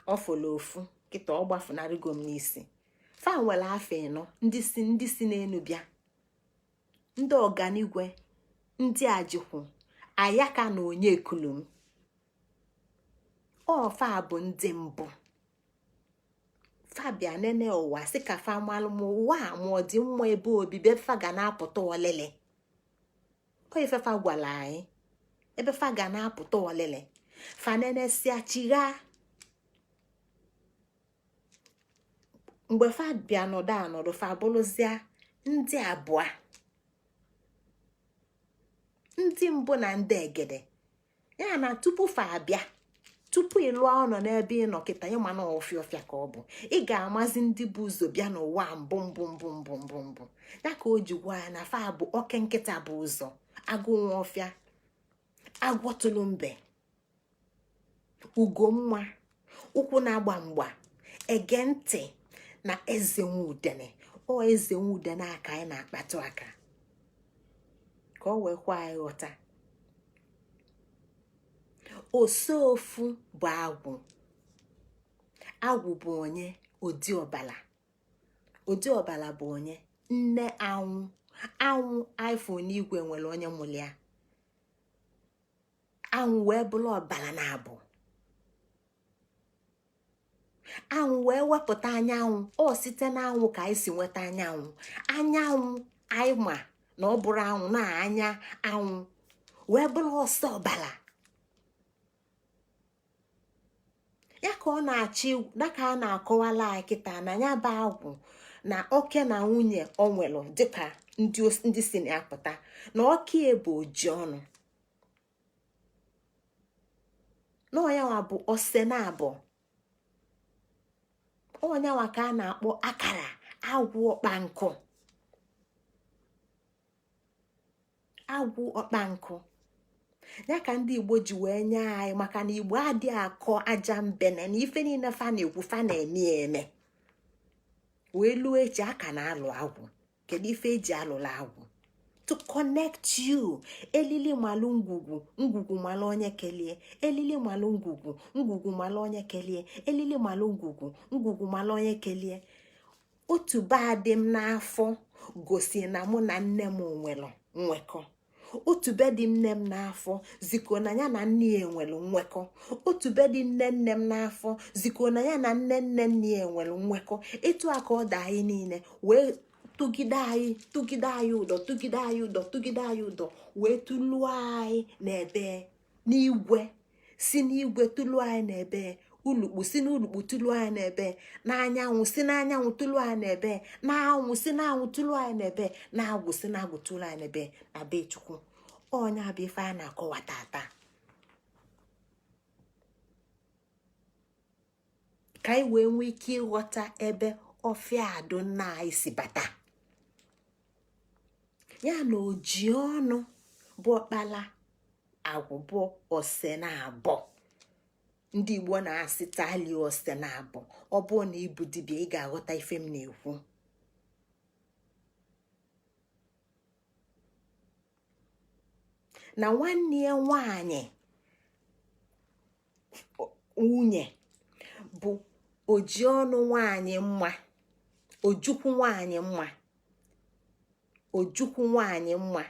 Ọ fọrọ ofu kịta, ọ gbafunarịgo m n'isi. Fa nwere afọ ịnọ, ndị si n'elu bịa: ndị ọganigwe, ndị ajịkwụ, ayaka na onye ekulum. Ọfa bụ ndị mbụ fa bịa nene ụwa, sị ka fa malụ ma ụwa a ma ọ dị mma ebe obibi ebe fa ga na-apụta ọlịlị. Ọ ife fa gwara anyị, ebe fa ga na-apụta ọlịlị. Fa nenesịa, chigha. Mgbe fa bịa nọdụ anọdụ, fa bụrụzịa ndị abụọ, ndị mbụ na ndị egede. Ya na tupu fa abịa, tupu ị lụọ ụlọ n'ebe ị nọ kịta, ịma na ọfịa ọfịa ka ọ bụ, ị ga-amazi ndị bụ ụzọ bịa n'ụwa mbụ mbụ mbụ mbụ mbụ mbụ. Ya ka o ji gwa ya na fa bụ oke nkịta bụ ụzọ, agụ nwa ọfịa, agwọ tụrụ mbe, ugomma, ụkwụ na-agba mgba, ege ntị na eze nwudene. Ọ eze nwudene aka anyị na-akpatụ aka ka ọ wee kwa anyị ghọta. Osofu bụ agwụ. Agwụ bụ onye odi ọbala. Odi ọbala bụ onye nne anwụ. Anwụ iphone n'igwe nwere onye mụrụ ya. Anwụ wee bụrụ ọbala na abụ. Anwụ wee wepụta anyanwụ. Ọ site n'anwụ ka anyị si nweta anyanwụ. Anyanwụ anyị ma na ọ bụrụ anwụ na anya anwụ wee bụrụ ọsọ ọbala ya ka ọ na-achị, dịka a na-akọwala anyị kịta na ya bụ agwụ na oke na nwunye o nwere, dịka ndị si na ya pụta, na oke bụ oji ọnụ na ọnyanwa bụ ose na abụọ. Ọnyanwa ka a na-akpọ akara agwụ ọkpa nkụ, agwụ ọkpa nkụ. Ya ka ndị Igbo ji wee nye anyị, maka na Igbo adịghị akọ aja mbene na ife niile fa na-ekwu, fa na-eme eme. Wee luo echi, aka na-alụ agwụ. Kedu ife eji alụla agwụ? To connect you. Elili malụ ngwugwu, ngwugwu malụ onye kelie. Elili malụ ngwugwu, ngwugwu malụ onye kelie. Elili malụ ngwugwu, ngwugwu malụ onye kelie. Otubo dị m n'afọ gosi na mụ na nne m nwere nwekọ. Otube dị nne m n'afọ ziko na ya na nne ya enwere nwekọ. Otube dị nne nne m n'afọ ziko na ya na nne nne nne ya enwere nwekọ. Etu a ka ọ dị anyị niile, wee tụgide anyị, tụgide anyị ụdọ, tụgide anyị ụdọ, tụgide anyị ụdọ, wee tụluo anyị n'ebe n'igwe, si n'igwe tụluo anyị n'ebe ulukpu, si n'ulukpu tụluo anyị n'ebe n'anyanwụ, si n'anyanwụ tụluo anyị n'ebe n'anwụ, si n'anwụ tụluo anyị n'ebe na-agwụ, si n'agwụ tụluo anyị n'ebe na be Chukwu. Ọnya bụ ife a na-akọwa tata, ka anyị wee nwee ike ịghọta ebe ọfịa adụ nna anyị si bata. Ya na oji ọnụ bụ ọkpala agwụ bụ ose na abọ. Ndị Igbo na-asị tali ose na abọ. Ọ bụrụ na ịbụ dibịa, ị ga-aghọta ife m na-ekwu. Na nwanne ya nwanyị nwunye bụ oji ọnụ nwanyị mma, ojukwu nwanyị mma, ojukwu nwanyị mma.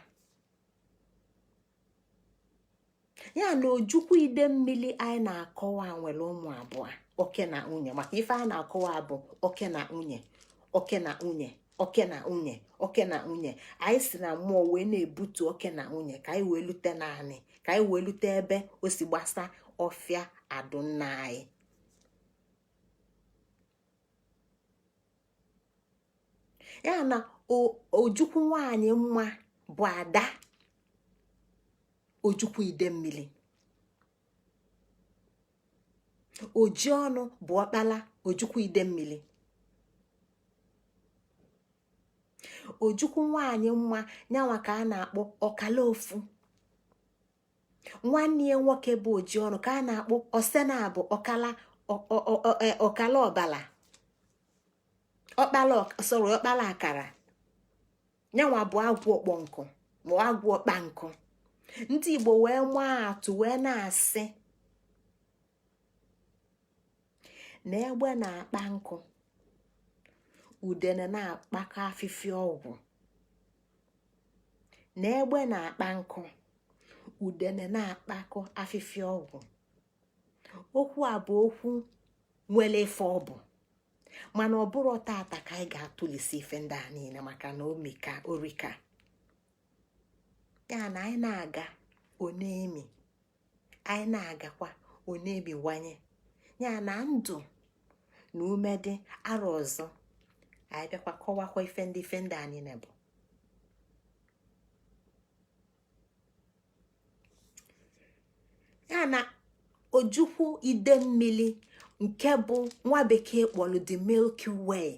Ya na ojukwu ide mmiri anyị na-akọwa nwere ụmụ abụọ, oke na nwunye. Maka ife a na-akọwa bụ oke na nwunye, oke na nwunye. Oke na nwunye, oke na nwunye. Anyị si na mmụọ wee na-ebutu oke na nwunye ka anyị wee lute naanị, ka anyị wee lute ebe o si gbasa ọfịa adụnna anyị. Ya na Ojukwu nwanyị mma bụ ada Ojukwu Idemmili. Oji ọnụ bụ ọkpala Ojukwu Idemmili. Ojukwu nwanyị mma nyanwa ka a na-akpọ ọkala ofu. Nwanne ya nwoke bụ oji ọnụ ka a na-akpọ osenabụ ọkala ọkala ọbala ọkpala, sorry, ọkpala akara. Nyanwa bụ agwụ ọkpọ nkụ ma agwụ ọkpa nkụ. Ndị Igbo wee maa atụ wee na-asị na egbe na-akpa nkụ, udene na-akpakọ afịfịa ọgwụ. Na egbe na-akpa nkụ, udene na-akpakọ afịfịa ọgwụ. Okwu a bụ okwu nwere ife ọ bụ, mana ọ bụrụ tata ka anyị ga-atụlisi ife ndị a niile, maka na omika orika ya na anyị na-aga onemi, anyị na-agakwa onemiwanye. Ya na ndụ na ume dị arọ ọzọ, anyị bịakwa kọwakwa ife ndị a niile bụ. Ya na Ojukwu Idemmili, nke bụ nwa bekee kpọrọ the Milky Way.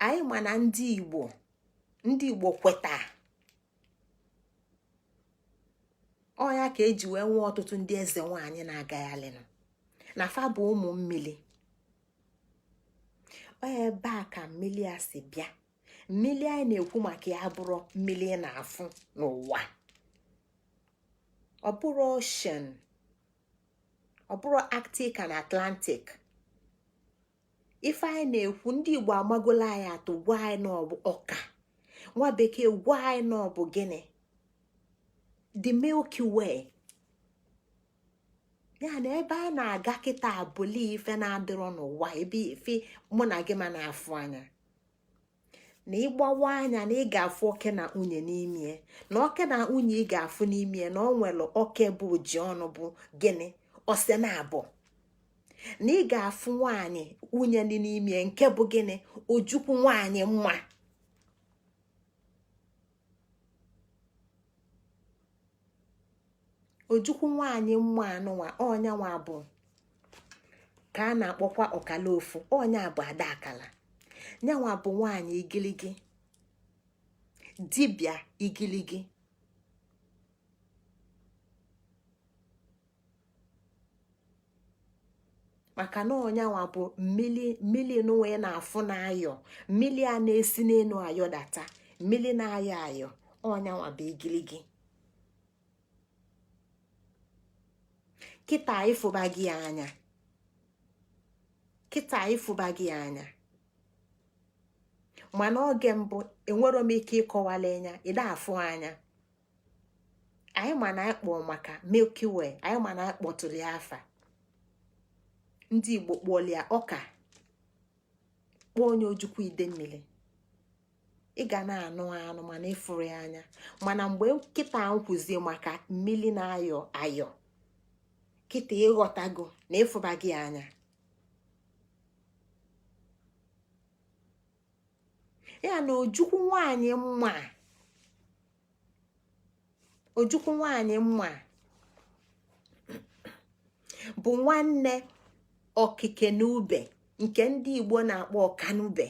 Anyị ma na ndị Igbo kweta ọnya ka eji wee nwee ọtụtụ ndị eze nwaanyị na-agaghalịnụ na fa bụ ụmụ mmili. Ebe a ka mmili a si bịa. Mmili anyị na-ekwu maka ya bụrụ mmili ị na-afụ n'ụwa, ọ bụrụ ocean, ọ bụrụ Arctic and Atlantic. Ife anyị na-ekwu, ndị Igbo amagola anyị atụ, gwa anyị na ọ bụ ọka. Nwa bekee gwa anyị na ọ bụ gịnị? The Milky Way. Ya na ebe a na-aga kịta abụli ife na-adịrọ n'ụwa, ebe ife mụ na gị ma na-afụ anya na ịgbawa anya na ị ga-afụ oke na nwunye n'ime, na oke na nwunye ị ga-afụ n'ime, na ọ nwere oke bụ ji ọnụ bụ gịnị? Ose na abụọ. Na ị ga-afụ nwaanyị nwunye dị n'ime, nke bụ gịnị? Ojukwu nwaanyị mma. Ojukwu nwaanyị mma anụnwa, ọnyanwa bụ ka a na-akpọkwa ọkala ofu. Ọnya bụ ada akala. Nyanwa bụ nwaanyị igiligi, dibịa igiligi. Maka na ọnyanwa bụ mmili, mmili nụnwa ị na-afụ na-ayọ, mmili a na-esi n'elu ayọdata, mmili na-ayọ ayọ, ọnyanwa bụ igiligi. Kịta ịfụba gị anya, kịta ịfụba gị anya, mana oge mbụ enwero m ike ịkọwala anya ịda afụ anya. Anyị ma na anyị kpọọ maka Milky Way, anyị ma na anyị kpọtụrụ ya afa. Ndị Igbo kpọọlụ ya ọka, kpọọ onye Ojukwu ide mmiri. Ị ga na-anụ anụ mana ịfụrụ ya anya. Mana mgbe kịta nkwuzie maka mmiri na-ayọ ayọ, kịta ịghọtago na ịfụba gị anya. Ya na Ojukwu nwanyị mma, Ojukwu nwanyị mma bụ nwanne okike na ube, nke ndị Igbo na-akpọ ọkanube.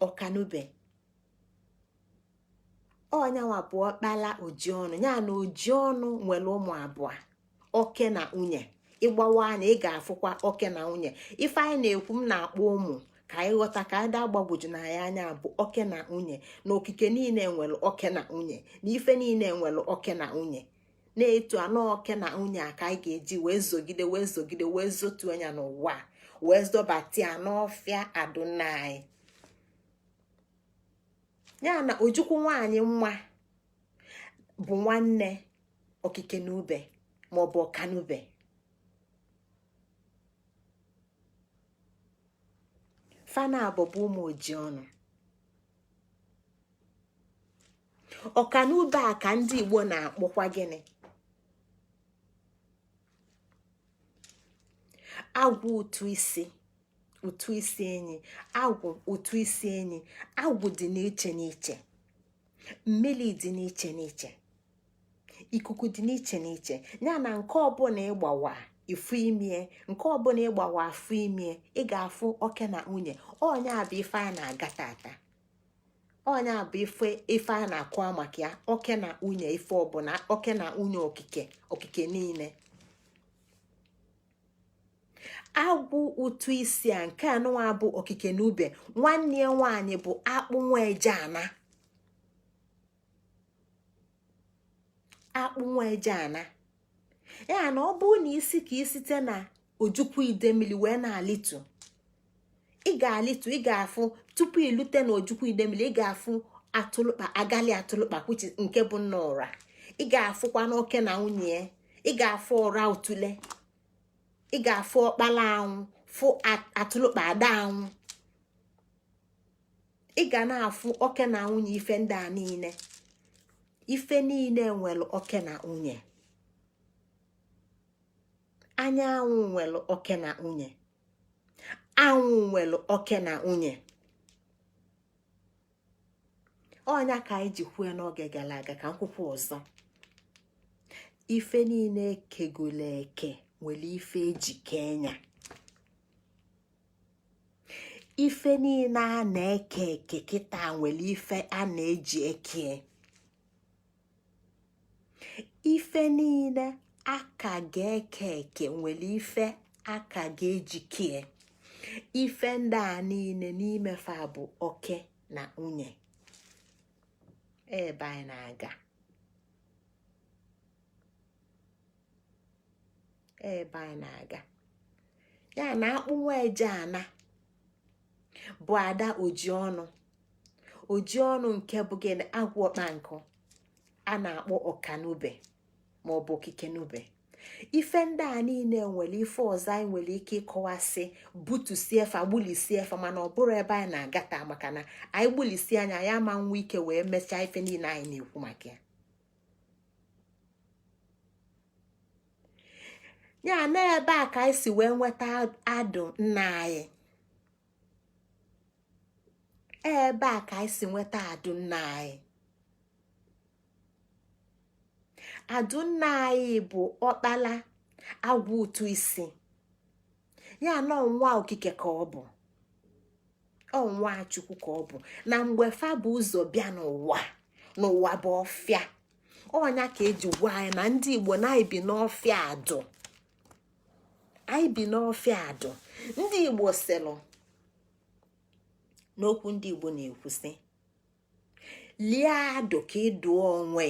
Ọkanube ọnyanwa bụ ọkpala ojiọnụ. Ya na ojiọnụ nwere ụmụ abụọ, oke na nwunye. Ịgbawa anya, ị ga-afụkwa oke na nwunye. Ife anyị na-ekwu, m na-akpọ ụmụ ka anyị ghọta, ka anyị da agbagwoju na ya anya, bụ oke na nwunye. Na okike niile nwere oke na nwunye, na ife niile nwere oke na nwunye. Na-etu anọ oke na nwunye a ka anyị ga-eji wee zogide, wee zogide, wee zotu anya n'ụwa, wee zọbata ya n'ọfịa adụnna anyị. Ya na Ojukwu nwanyị nwa bụ nwanne okike na ube maọbụ ọkanube. Fana abụọ bụ ụmụ Ojiọnụ. Ọkanube a ka ndị Igbo na-akpọkwa gịnị? Agwụ ụtụ isi, ụtụ isi enyi, agwụ ụtụ isi enyi. Agwụ dị n'iche n'iche, mmili dị n'iche n'iche, ikuku dị n'iche n'iche. Ya na nke ọbụla ịgbawa ifu imie, nke ọbụla ịgbawa afụ imie, ị ga-afụ oke na nwunye. Ọnya bụ ife a na-aga tata, ọnya bụ ife a na-akọwa maka ya, oke na nwunye, ife ọbụla oke na nwunye, okike, okike niile. Agwụ ụtụ isi a nke anụnwa bụ okike na ube, nwanne ya nwaanyị bụ akpụ nwa ejeana. Akpụ nwa ejeana ya na ọ bụrụ na isi ka isite na Ojukwu Idemili wee na-alitu, ị ga-alitu, ị ga-afụ tupu ilute na Ojukwu Idemili, ị ga-afụ atụlụkpa, agali atụlụkpa kwuchi nke bụ nna ụra. Ị ga-afụkwa n'oke na nwunye, ị ga-afụ ụra utule, ị ga-afụ ọkpala anwụ, fụ atụlụkpa ada anwụ. Ị ga na-afụ oke na nwunye ife ndị a niile. Ife niile nwere oke na nwunye. Anyanwụ nwere oke na nwunye, anwụ nwere oke na nwunye. Ọnya ka anyị ji kwue n'oge gara aga, ka m kwukwa ọzọ, ife niile ekegolo eke nwere ife eji kee nya. Ife niile a na-eke eke kịta nwere ife a na-eji eke. Ife niile a ka ga-eke eke nwere ife a ka ga-eji kee. Ife ndị a niile n'ime fa bụ oke na nwunye. Ebe anyị na-aga, ebe anyị na-aga, ya na akpụ nwa ejeana bụ ada Ojiọnụ. Ojiọnụ nke bụ gịnị? Agwụ ọkpa nkụ a na-akpọ ọkanube maọbụ okike nube. Ife ndị a niile nwere ife ọzọ anyị nwere ike ịkọwasị, butusie fa, gbulisie fa, mana ọ bụrụ ebe anyị na-aga taa, maka na anyị gbulisie anya ya ma nwe ike wee mechaa ife niile anyị na-ekwu maka ya. Ya na ebe a ka anyị si wee nweta adụ nna anyị, ebe a ka anyị si nweta adụ nna anyị. Adụ nna anyị bụ ọkpala agwụ ụtụ isi ya na nwa okike ka ọ bụ, ọ nwa Chukwu ka ọ bụ. Na mgbe fa bụ ụzọ bịa n'ụwa, n'ụwa bụ ọfịa. Ọnya ka eji gwa anyị na ndị Igbo na anyị bi n'ọfịa adụ, anyị bi n'ọfịa adụ. Ndị Igbo sịlụ n'okwu ndị Igbo na-ekwu sị, lie adụ ka ị dụọ onwe,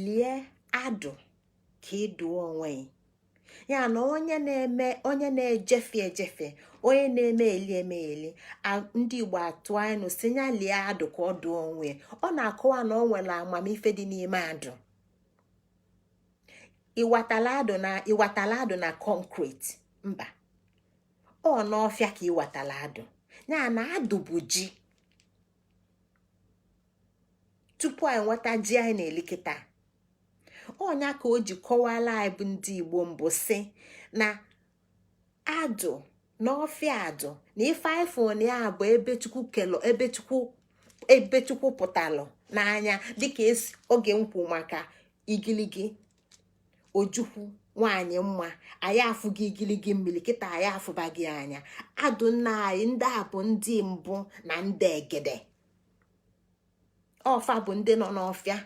lie adụ ka ị dụọ onwe. Ya na onye na-eme, onye na-ejefe ejefe, onye na-eme eli eme eli, ndị Igbo atụ inu sị ya lie adụ ka ọ dụọ onwe. Ọ na-akọwa na ọ nwere amamife dị n'ime adụ. Ịwatala adụ na ịwatala adụ na concrete? Mba, ọ n'ọfịa ka ịwatala adụ. Ya na adụ bụ ji. Tupu anyị nweta ji anyị na-eli kịta, ọnya ka o ji kọwala anyị bụ ndị Igbo mbụ sị na adụ n'ọfịa adụ na ife anyị fụ na ya bụ ebe Chukwu kelụ, ebe Chukwu, ebe Chukwu pụtalụ n'anya, dịka esi oge m kwu maka igiligi Ojukwu nwaanyị mma, anyị afụghị igiligi mmiri kịta, anyị afụbaghị anya. Adụ nna anyị ndị a bụ ndị mbụ na ndị egede. Ọ fa bụ ndị nọ n'ọfịa,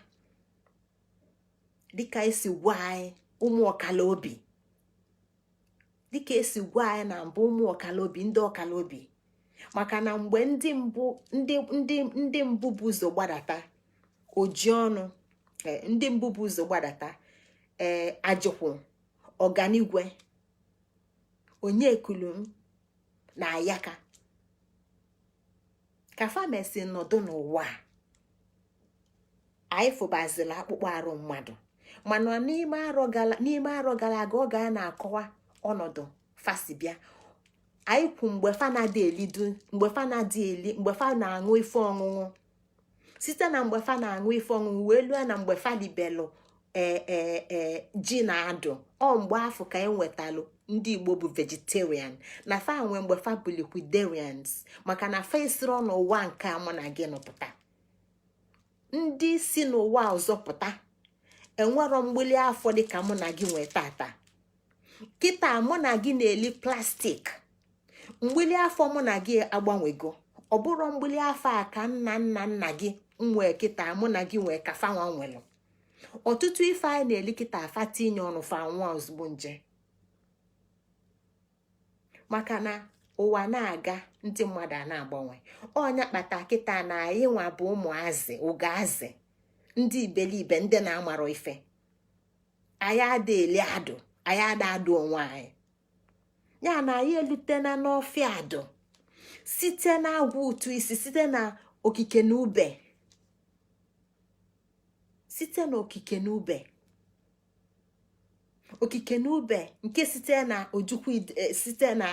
dịka esi gwa anyị ụmụ ọkala obi, dịka esi gwa anyị na mbụ ụmụ ọkala obi, ndị ọkala obi, maka na mgbe ndị mbụ ndị ndị ndị mbụ bụ ụzọ gbadata Ojiọnụ, ndị mbụ bụ ụzọ gbadata, ee, Ajịkwụ, Ọganigwe, Onyekulum na Ayaka, ka fa mesi nọdụ n'ụwa, anyị fụbazila akpụkpọ arụ mmadụ. Mana n'ime arọ gara aga, oge a na-akọwa ọnọdụ fa si bịa, Anyị kwu mgbe fa na-adị elidu, mgbe fa na-adị eli, mgbe fa na-aṅụ ife ọṅụṅụ, site na mgbe fa na-aṅụ ife ọṅụṅụ wee lue na mgbe fa libelụ ee ji na adụ. Ọ mgbe afọ ka anyị nwetalụ ndị Igbo bụ vegetarian, na fa nwe mgbe fa bụ liquidarians, maka na fa esiro n'ụwa nke a mụ na gị nọpụta. Ndị si n'ụwa ọzọ pụta enwero mgbili afọ dịka mụ na gị nwee tata. Kịta mụ na gị na-eli plastic. Mgbili afọ mụ na gị agbanwego. Ọ bụrụ mgbili afọ a ka nna nna nna gị nwee, kịta mụ na gị nwee ka fanwa nwelụ. Ọtụtụ ife anyị na-eli kịta, afa tinye ọnụ, fa nwa ozugbo nje, maka na ụwa na-aga, ndị mmadụ a na-agbanwe. Ọnya kpata kịta na anyị nwa bụ ụmụazị ụgaazị, ndị ibelibe, ndị na-amarọ ife. Anyị ada eli adụ, anyị ada adụ onwe anyị. Ya na anyị elutena n'ọfịa adụ site na agwa ụtụ isi, site na okike na ube, site na okike na ube, okike na ube nke site na ojukwu, site na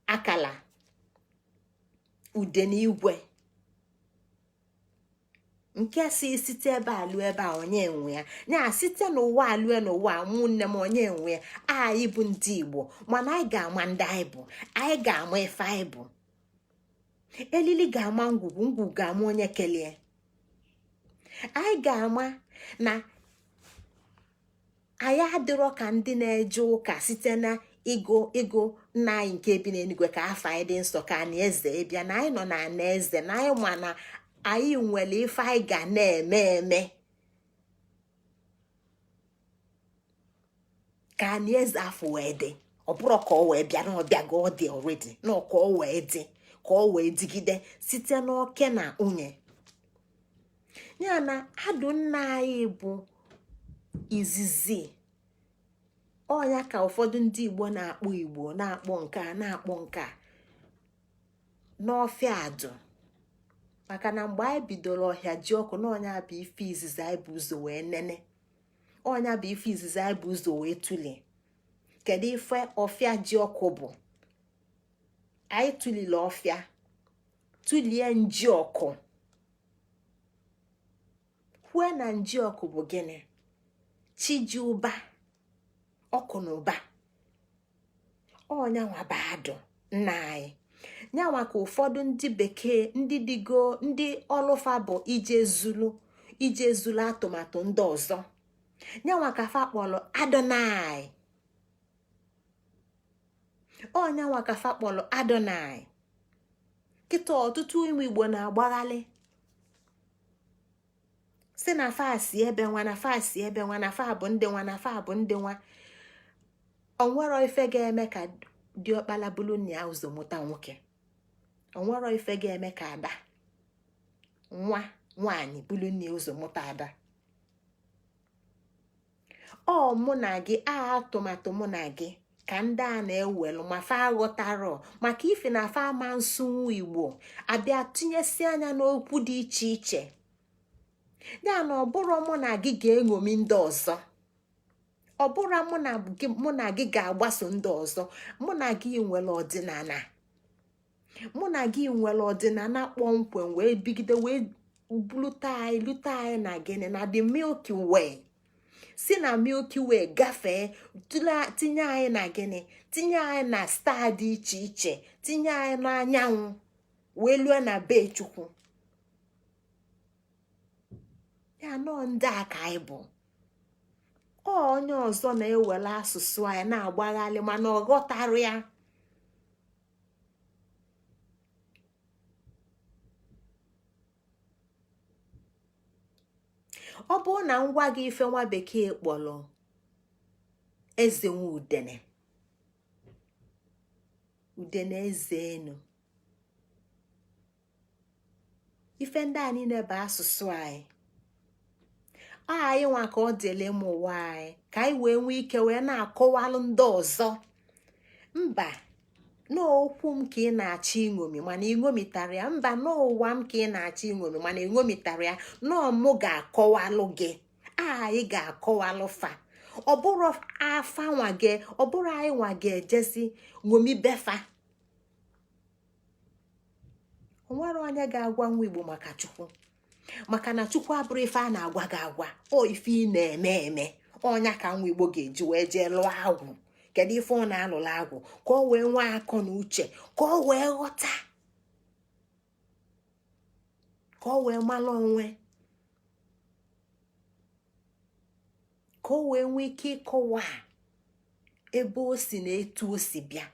akala ude na igwe, nke si site ebe a lụọ ebe a, onye nwe ya? Ya site n'ụwa a lụọ n'ụwa, ụmụnne m, onye nwe ya? Anyị bụ ndị Igbo, mana anyị ga-ama ndị anyị bụ, anyị ga-ama ife anyị bụ. Elili ga-ama ngwugwu, ngwugwu ga-ama onye kelee. Anyị ga-ama na anyị adịrọ ka ndị na-eje ụka site na ịgụ ịgụ nna anyị nke bi n'eluigwe, ka afọ anyị dị nsọ, ka anyị eze bịa, na anyị nọ na ana eze, na anyị ma na anyị nwere ife anyị ga na-eme eme ka anyị eze afọ wee dị. Ọ bụrụ ka ọ wee bịa na ọbịa ga ọ dị already, na ka ọ wee dị, ka ọ wee dịgide site n'oke na nwunye ya. Na adụ nna anyị bụ izizi ọnya ka ụfọdụ ndị Igbo na-akpọ Igbo, na-akpọ nke a, na-akpọ nke a n'ọfịa adụ, maka na mgbe anyị bidoro ọhịa ji ọkụ na ọnya bụ ife izizi anyị bụ ụzọ wee nene, ọnya bụ ife izizi anyị bụ ụzọ wee tụlie. Kedu ife ọfịa ji ọkụ bụ? Anyị tụlile ọfịa, tụlie nji ọkụ, kwue na nji ọkụ bụ gịnị? Chi ji ụba, ọkụ na ụba. Ọnyanwa bụ adụ nna anyị. Nyanwa ka ụfọdụ ndị bekee, ndị digo, ndị ọlụfa bụ ije zulu atụmatụ ndị ọzọ, nyanwa ka fa kpọrọ Adonai. Ọnyanwa ka fa kpọrọ Adonai. Kịta ọtụtụ ụmụ Igbo na-agbaghalị si na fa si ebe nwa, na fa si ebe nwa, na fa bụ ndị nwa, na fa bụ ndị nwa. Onwero ife ga-eme ka diọkpala bụrụ nna ya ụzọ mụta nwoke. Onwero ife ga-eme ka ada nwa nwaanyị bụrụ nna ya ụzọ mụta ada. Ọ mụ na gị a, atụmatụ mụ na gị ka ndị a na-ewelu, ma fa aghọtarọ, maka ife na fa ama nsụnwu Igbo abịa tinyesi anya n'okwu dị iche iche. Ya na ọ bụrụ mụ na gị ga-eṅomi ndị ọzọ, ọ bụrụ mụ na gị ga-agbaso ndị ọzọ. Mụ na gị nwere ọdịnala, mụ na gị nwere ọdịnala kpọmkwem wee bigide wee lute anyị, lute anyị na gịnị? Na the Milky Way. Si na Milky Way gafee, tinye anyị na gịnị? Tinye anyị na star dị iche iche, tinye anyị n'anyanwụ, wee lue na be Chukwu. Ya nọọ ndị a ka anyị bụ. Ọ onye ọzọ na-ewere asụsụ anyị na-agbaghalị, mana ọ ghọtara ya. Ọ bụrụ na ngwa gị ife nwa bekee kpọrọ eze nwe udene, udene eze enu, ife ndị a niile bụ asụsụ anyị. Ọ anyị nwa ka ọ dịle ụmụ ụwa anyị ka anyị wee nwee ike wee na-akọwalụ ndị ọzọ. Mba, n'okwu m ka ị na-achọ iṅomi, mana ịṅomitara ya. Mba, n'ụwa m ka ị na-achọ iṅomi, mana ịṅomitara ya. Nọọ mụ ga-akọwalụ gị, anyị ga-akọwalụ fa. Ọ bụrụ afa nwa gị, ọ bụrụ anyị nwa ga-ejezi ṅomi befa. O nwere onye ga-agwa nwa Igbo maka Chukwu, maka na Chukwu abụrụ ife a na-agwa gị agwa, o ife ị na-eme eme. Ọnya ka nwa Igbo ga-eji wee jee lụọ agwụ. Kedu ife ọ na-alụlụ agwụ? Ka ọ wee nwee akọ na uche, ka ọ wee ghọta, ka ọ wee mara onwe, ka o wee nwee ike ịkọwa ebe o si na etu o si bịa.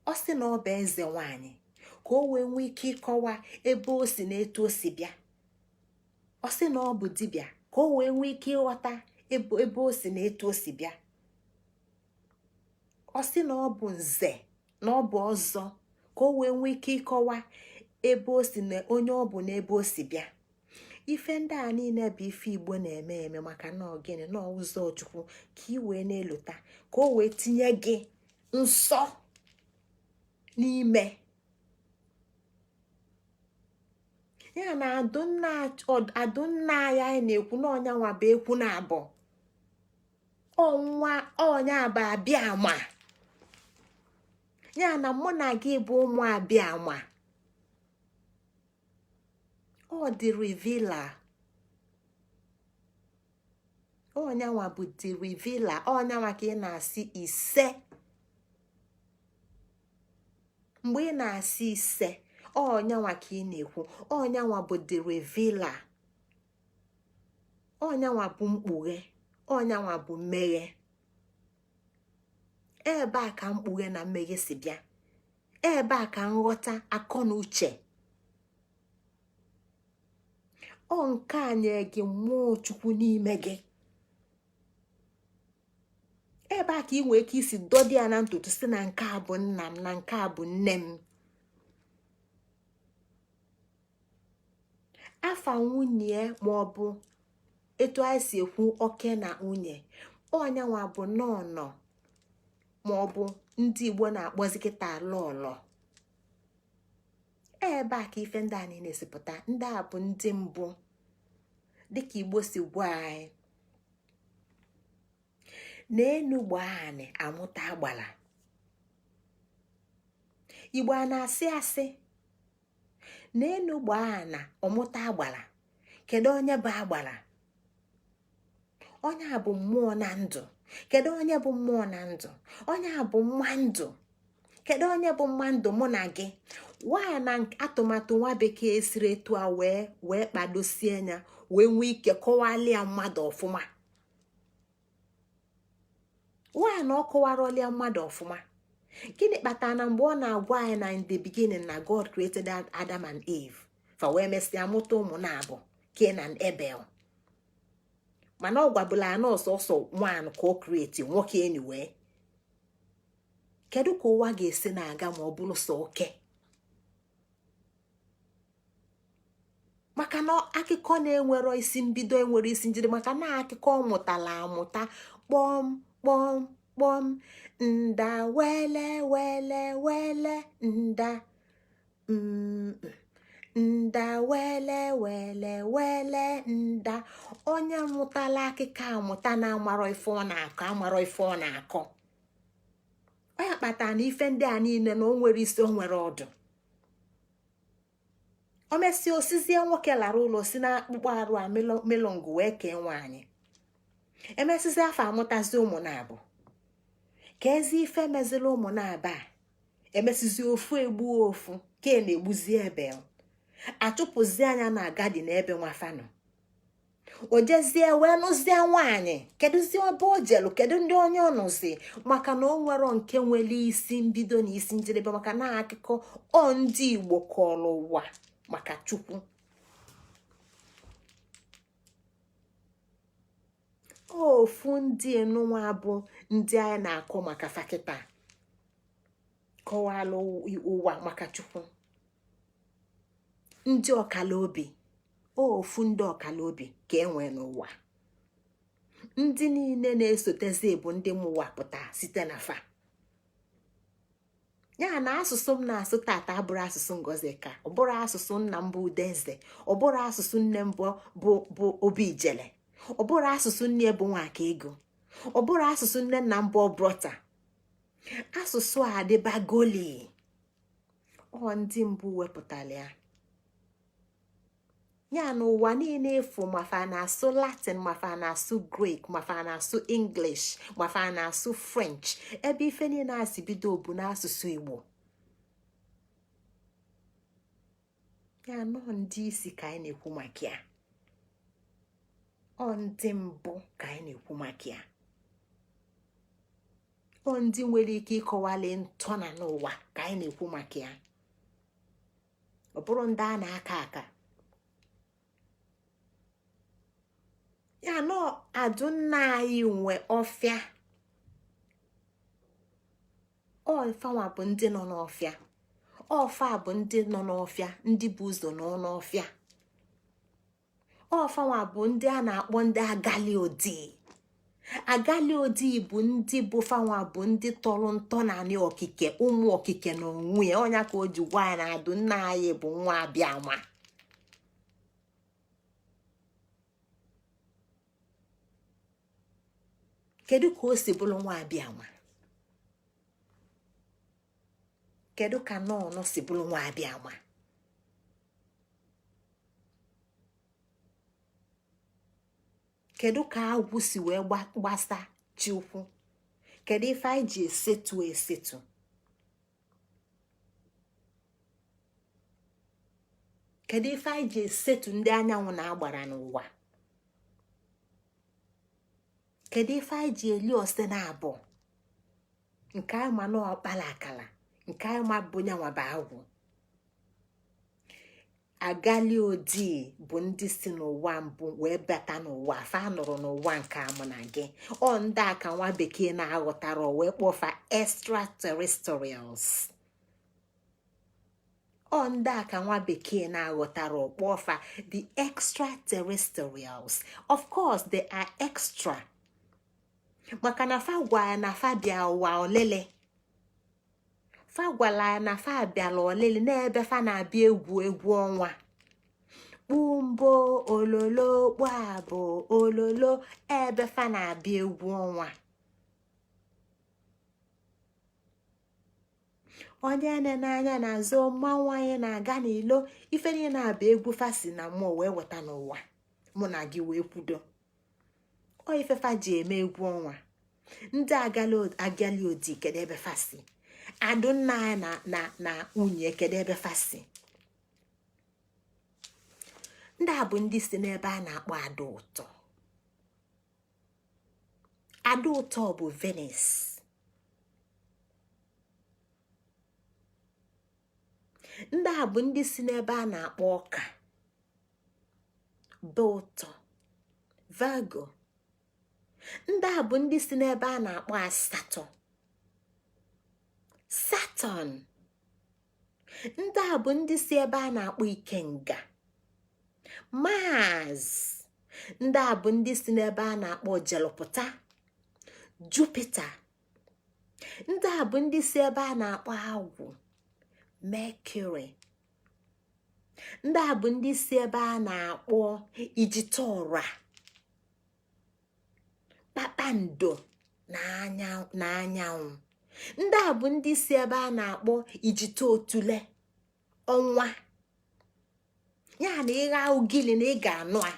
Ọ sị na ọ bụ eze nwanyị, ka o wee nwee ike ịkọwa ebe o si na etu o si bịa. Ọ sị na ọ bụ dibịa, ka o wee nwee ike ịghọta ebe o si na etu o si bịa. Ọ sị na ọ bụ nze, na ọ bụ ọzọ, ka o wee nwee ike ịkọwa ebe o si na onye ọ bụ na ebe o si bịa. Ife ndị a niile bụ ife Igbo na-eme eme, maka na gịnị? Na ụzọ Chukwu ka ị wee na-elota, ka o wee tinye gị nsọ n'ime ya. Na adụnna anyị anyị na-ekwu na ọnya nwa bụ ekwu na abụ ọnwa ọnya bụ abịa ama ya, na mụ na gị bụ ụmụ abịa ama. Ọ the revealer, ọnyanwa bụ the revealer, ọnyanwa ka ị na-asị ise. Mgbe ị na-asị ise, ọnyanwa ka ị na-ekwu, ọnyanwa bụ the revealer, ọnyanwa bụ mkpughe, ọnyanwa bụ mmeghe. Ebe a ka mkpughe na mmeghe si bịa, ebe a ka nghọta, akọ na uche. Ọ nke a nye gị mmụọ Chukwu n'ime gị. Ebe a ka ị nwee ike isi dọdị ya na ntutu, si na nke a bụ nna m, na nke a bụ nne m. Afa nwunye ma ọ bụ etu anyị si ekwu oke na nwunye, ọnyanwa bụ nọnọ, ma ọ bụ ndị Igbo na-akpọzi kịta lọlọ. Ebe a ka ife ndị a niile si pụta. Ndị a bụ ndị mbụ, dịka Igbo si gwa anyị na enu gbaa anị amụta agbala. Igbo a na-asị asị na enu gbaa ana ọmụta agbala. Kedu onye bụ agbala? Onye a bụ mmụọ na ndụ. Kedu onye bụ mmụọ na ndụ? Onye a bụ mma ndụ. Kedu onye bụ mma ndụ? Mụ na gị. Waa na atụmatụ nwa bekee siri etu a wee wee kpadosie anya, wee nwee ike kọwalịa mmadụ ọfụma. Waa na ọ kọwarọlịa mmadụ ọfụma. Gịnị kpatara na mgbe ọ na-agwa anyị na in the beginning na God created Adam and Eve, fa wee mesịa mụta ụmụ naabọ, Cain and Abel, mana ọ gwabụla na ọsọsọ nwaanyị ka o create, nwoke anyway? Kedu ka ụwa ga-esi na-aga ma ọ bụrụ sọ oke? Maka na akụkọ na-enwero isi mbido, enwere isi njide, maka na akụkọ ọ mụtala amụta. Kpọm kpọm kpọm, nda wele wele wele nda, nda wele wele wele nda. Onye mụtala akụkọ amụta na-amarọ ife ọ na-akọ, amarọ ife ọ na-akọ. Ọ ya kpatara na ife ndị a niile na o nwere isi, o nwere ọdụ. O mesịa osizie nwoke lara ụlọ, si na akpụkpọ arụ a melọngụ wee kee nwaanyị. Emesizi afọ amụtazi ụmụ naabọ. Ka ezi ife meziri ụmụ naabọ a, emesizi ofu egbuo ofu, Cain egbuzie Ebel, achụpụzie anya na garden ebe nwafanọ. O jezie wee nụzie nwaanyị. Kedụzie ebe o jelu? Kedu ndị onye ọ nụzi? Maka na o nwero nke nwere isi mbido na isi njedebe, maka na akụkọ ọ ndị Igbo kọrọ ụwa maka Chukwu. Ofu ndị enunwa bụ ndị anyị na-akọ maka fa kịta kọwala ụwa maka Chukwu, ndị ọkala obi. Ofu ndị ọkala obi ka e nwee n'ụwa. Ndị niile na-esotezi bụ ndị mụwa pụta site na fa. Ya na asụsụ m na-asụ tata abụrụ asụsụ Ngọzika, ọ bụrụ asụsụ nna m bụ Udeze, ọ bụrụ asụsụ nne m bụ Obijele. Ọ bụrụ asụsụ nne bụ nwaka ego, ọ bụrụ asụsụ nne nna mbụ brọta. Asụsụ a adịbagoli, ọ ndị mbụ wepụtara ya. Ya na ụwa niile efu, mafa na-asụ Latin, mafa na-asụ Greek, mafa na-asụ English, mafa na-asụ French, ebe ife niile a si bido bụ n'asụsụ Igbo. Ya nọ ndị isi ka anyị na-ekwu maka ya, ọ ndị mbụ ka anyị na-ekwu maka ya, ọ ndị nwere ike ịkọwali ntọna n'ụwa ka anyị na-ekwu maka ya. Ọ bụrụ ndị a na-aka aka. Ya nọ adụnna anyị nwe ọfịa, ọfanwa bụ ndị nọ n'ọfịa, ọfa bụ ndị nọ n'ọfịa, ndị bụ ụzọ nọ n'ọfịa. Ọfanwa bụ ndị a na-akpọ ndị agali odii. Agali odii bụ ndị bụ fanwa bụ ndị tọrọ ntọnanị okike, ụmụ okike na onwe ya. Ọnya ka o ji gwa ya na adụ nna anyị bụ nwa abịama. Kedu ka o si bụrụ nwa abịama? Kedu ka nọọnụ si bụrụ nwa abịama? Kedu ka agwụ si wee gbasa chi ukwu? Kedu ife anyị ji esetu esetu? Kedu ife anyị ji esetu ndị anyanwụ na-agbara n'ụwa? Kedu ife anyị ji eli ose na abụọ nke anyị ma na ọkpala akala, nke anyị ma bụ nyanwa bụ agwụ? Agali odii bụ ndị si n'ụwa mbụ wee bata n'ụwa, fa nọrọ n'ụwa nke mụ na gị. Ọ ndị a ka nwa bekee na-aghọtara wee kpọfa extraterrestrials. Ọ ndị a ka nwa bekee na-aghọtara kpọfa the extraterrestrials. Of course they are extra, maka na fa gwa ya na fa bịa ụwa olele, fa gwara ya na fa bịara olele n'ebe fa na-abịa egwu egwu ọnwa. Kpumbo ololo kpabụ ololo, ebe fa na-abịa egwu ọnwa. Onye ne n'anya na-azụ mmanwụ anyị na-aga n'ilo. Ife niile na-abịa egwu fa si na mmụọ wee weta n'ụwa mụ na gị wee kwudo. Ọ ife fa ji eme egwu ọnwa. Ndị agali odi, kedu ebe fa si? Adụnna anyị na na nwunye, kedu ebe fa si? Ndị a bụ ndị si n'ebe a na-akpọ ada ụtọ. Ada ụtọ bụ Venus. Ndị a bụ ndị si n'ebe a na-akpọ ọka bụ ụtọ, Virgo. Ndị a bụ ndị si n'ebe a na-akpọ asatọ, Saturn. Ndị a bụ ndị si ebe a na-akpọ ikenga, Mars. Ndị a bụ ndị si n'ebe a na-akpọ jelụpụta, Jupiter. Ndị a bụ ndị si ebe a na-akpọ agwụ, Mercury. Ndị a bụ ndị si ebe a na-akpọ ijite ọra, kpakpando na anyanwụ. Ndị a bụ ndị si ebe a na-akpọ ijite otule, ọnwa. Ya na ịgha ugili na ị ga-anụ a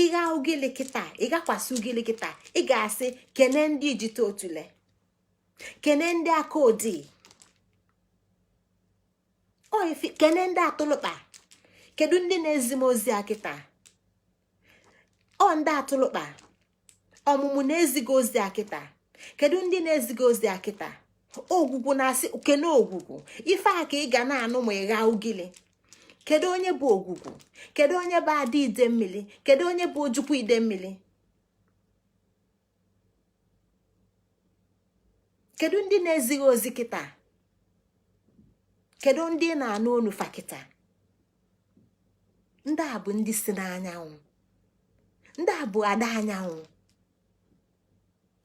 ịgha ugili kịta, ịgakwasị ugili kịta, ị ga-asị kene ndị ijite otule, kene ndị aka odii, kene ndị atụlụkpa. Kedu ndị na-ezi m ozi a kịta? Ọ ndị atụlụkpa ọmụmụ na-ezighị ozi a kịta. Kedu ndị na-ezighị ozi a kịta? Ogwugwu na-asị kene ogwugwu. Ife a ka ị ga na-anụ ma ị gha ugili. Kedu onye bụ ogwugwu? Kedu onye bụ ada ide mmiri? Kedu onye bụ ojukwu ide mmiri? Kedu ndị na-ezighị ozi kịta? Kedu ndị na-anụ onu fa kịta? Ndị a bụ ndị si n'anyanwụ, ndị a bụ ada anyanwụ.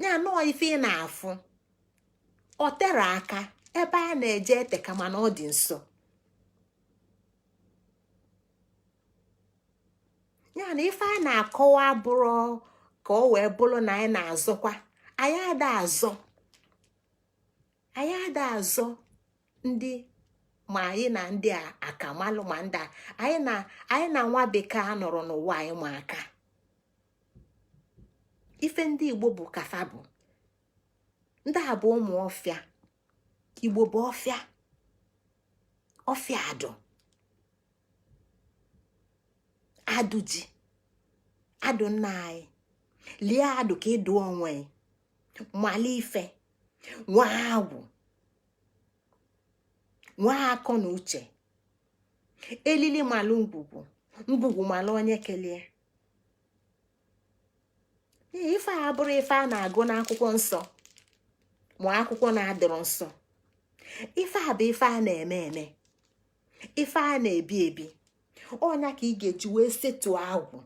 Ya nọọ ife ị na-afụ ọ tere aka ebe a na-eje ete kama na ọ dị nso. Ya na ife a na-akọwa bụrụ ka ọ wee bụrụ na anyị na-azọkwa, anyị ada azọ, anyị ada azọ ndị ma anyị na ndị a akamalụ, ma ndị a anyị na nwa bekee a nọrọ n'ụwa anyị ma aka. Ife ndị Igbo bụ kafa bụ ndị a bụ ụmụ ọfịa. Igbo bụ ọfịa, ọfịa adụ, adụ ji, adụ nna anyị. Lie adụ ka ịdụ onwe mala ife, nwa agwụ, nwa akọ na uche. Elili malụ ngwugwu, ngwugwu malụ onye kelie. Ife a bụrụ ife a na-agụ n'akwụkwọ nsọ, ma akwụkwọ na-adịrọ nsọ. Ife a bụ ife a na-eme eme, ife a na-ebi ebi. Ọnya ka ị ga-eji wee setuo agwụ,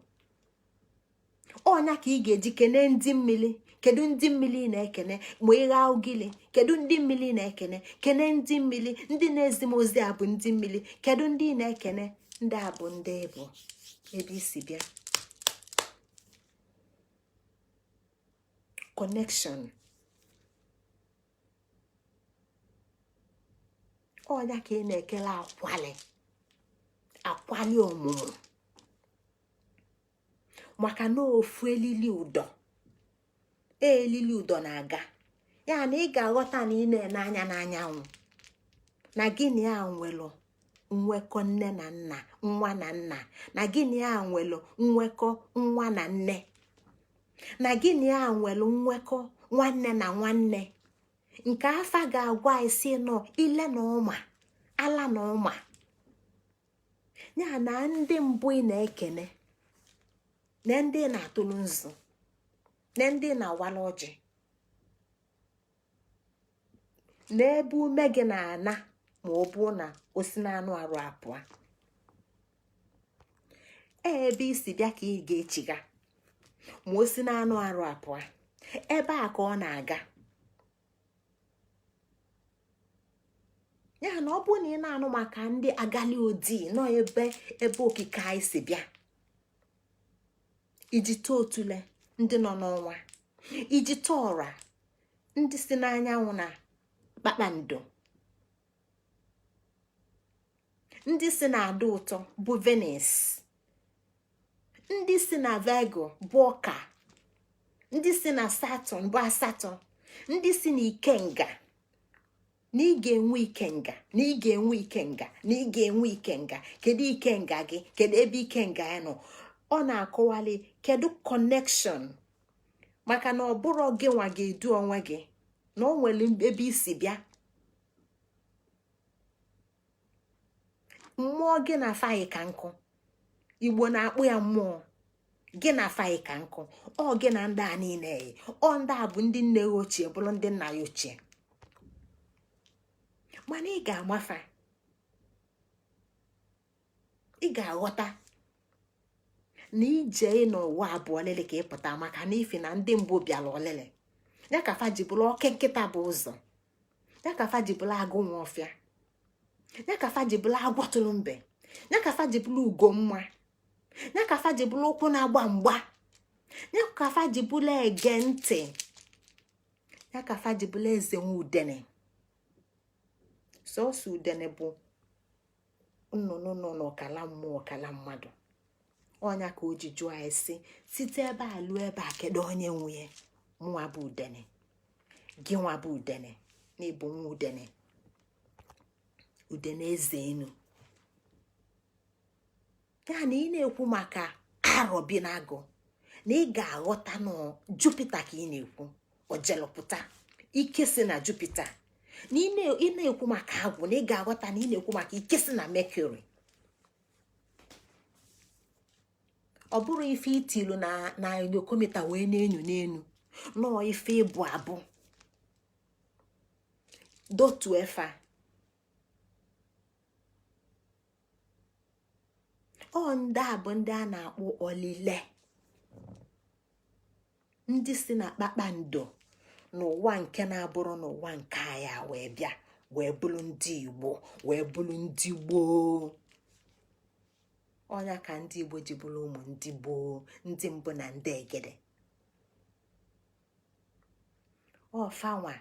ọnya ka ị ga-eji kene ndị mmiri. Kedu ndị mmiri na-ekene ma ịgha ugili? Kedu ndị mmiri na-ekene? Kene ndị mmiri, ndị na-ezi m ozi a bụ ndị mmiri. Kedu ndị na-ekene? Ndị a bụ ndị bụ ebe isi bịa. Connection. Ọnya ka ị na-ekele akwali, akwali ọmụmụ, maka na ofu elili ụdọ, elili ụdọ na-aga. Ya na ị ga-aghọta na ị na-ene anya n'anyanwụ na gịnị a nwelụ nwekọ nne na nna, nwa na nna, na gịnị a nwelụ nwekọ nwa na nne, na gịnị a nwelụ nwekọ nwanne na nwanne. Nke afa ga-agwa isi nọ ile na ụma, ala na ụma. Ya na ndị mbụ ị na-ekene, na ndị na-atụrụ nzu, na ndị na-awala ọjị, n'ebe ume gị na-ana ma ọ bụ na o si n'anụ arụ apụa, ebe isi bịa ka ị ga-echiga ma o si n'anụ arụ apụa, ebe a ka ọ na-aga. Ya na ọ bụrụ na ị na-anụ maka ndị agali odii nọ ebe ebe okike anyị si bịa, iji tọọ otule ndị nọ n'ọnwa, iji tọọ ọra ndị si n'anyanwụ na kpakpando, ndị si na ada ụtọ bụ Venus, ndị si na Virgo bụ ọka, ndị si na Saturn bụ asatọ, ndị si na ikenga, na ị ga-enwe ikenga, na ị ga-enwe ikenga, na ị ga-enwe ikenga. Kedu ikenga gị? Kedu ebe ikenga ya nọ? Ọ na-akọwali kedu connection, maka na ọ bụrụ gị nwa ga-edu onwe gị, na o nwere ebe isi bịa. Mmụọ gị na faghị ka nkụ. Igbo na-akpụ ya mmụọ gị na faghị ka nkụ. Ọ gị na ndị a niile yi, ọ ndị a bụ ndị nne ya ochie, bụrụ ndị nna ya ochie, mana ị ga-amafa, ị ga-aghọta na ije n'ụwa abụọ ọlịlị ka ị pụta, maka na ife na ndị mbụ bịara ọlịlị ya ka fa ji bụrụ oke nkịta bụ ụzọ, ya ka fa ji bụrụ agụ nwa ọfịa, ya ka fa ji bụrụ agwọ tụrụ mbe, ya ka fa ji bụrụ ugo mma, ya ka fa ji bụrụ ụkwụ na-agba mgba, ya ka fa ji bụrụ ege ntị, ya ka fa ji bụrụ eze nwa udene. Sọsọ udene bụ nnụnụ nọ n'ọkala mmụọ, ọkala mmadụ. Ọnya ka o ji jụọ anyị sị, site ebe a lụọ ebe a, kedu onye nwunye? Mụnwa bụ udene, gị nwa bụ udene, na ịbụ nwa udene, udene eze enu. Ya na ị na-ekwu maka arọbinagụ, na ị ga-aghọta na Jupiter ka ị na-ekwu, ojelụpụta ike si na Jupiter. Na ị na-ekwu maka agwụ, na ị ga-aghọta na ị na-ekwu maka ike si na Mercury. Ọ bụrụ ife itilu na enyokomita wee na-enyo n'enu nọọ ife ịbụ abụ dotu efa. Ọ ndị a bụ ndị a na-akpọ olile, ndị si na kpakpando n'ụwa nke na-abụrụ n'ụwa nke anyị wee bịa, wee bụrụ ndị Igbo, wee bụrụ ndị gboo. Ọnya ka ndị Igbo ji bụrụ ụmụ ndị gboo, ndị mbụ na ndị egede. Ọfanwa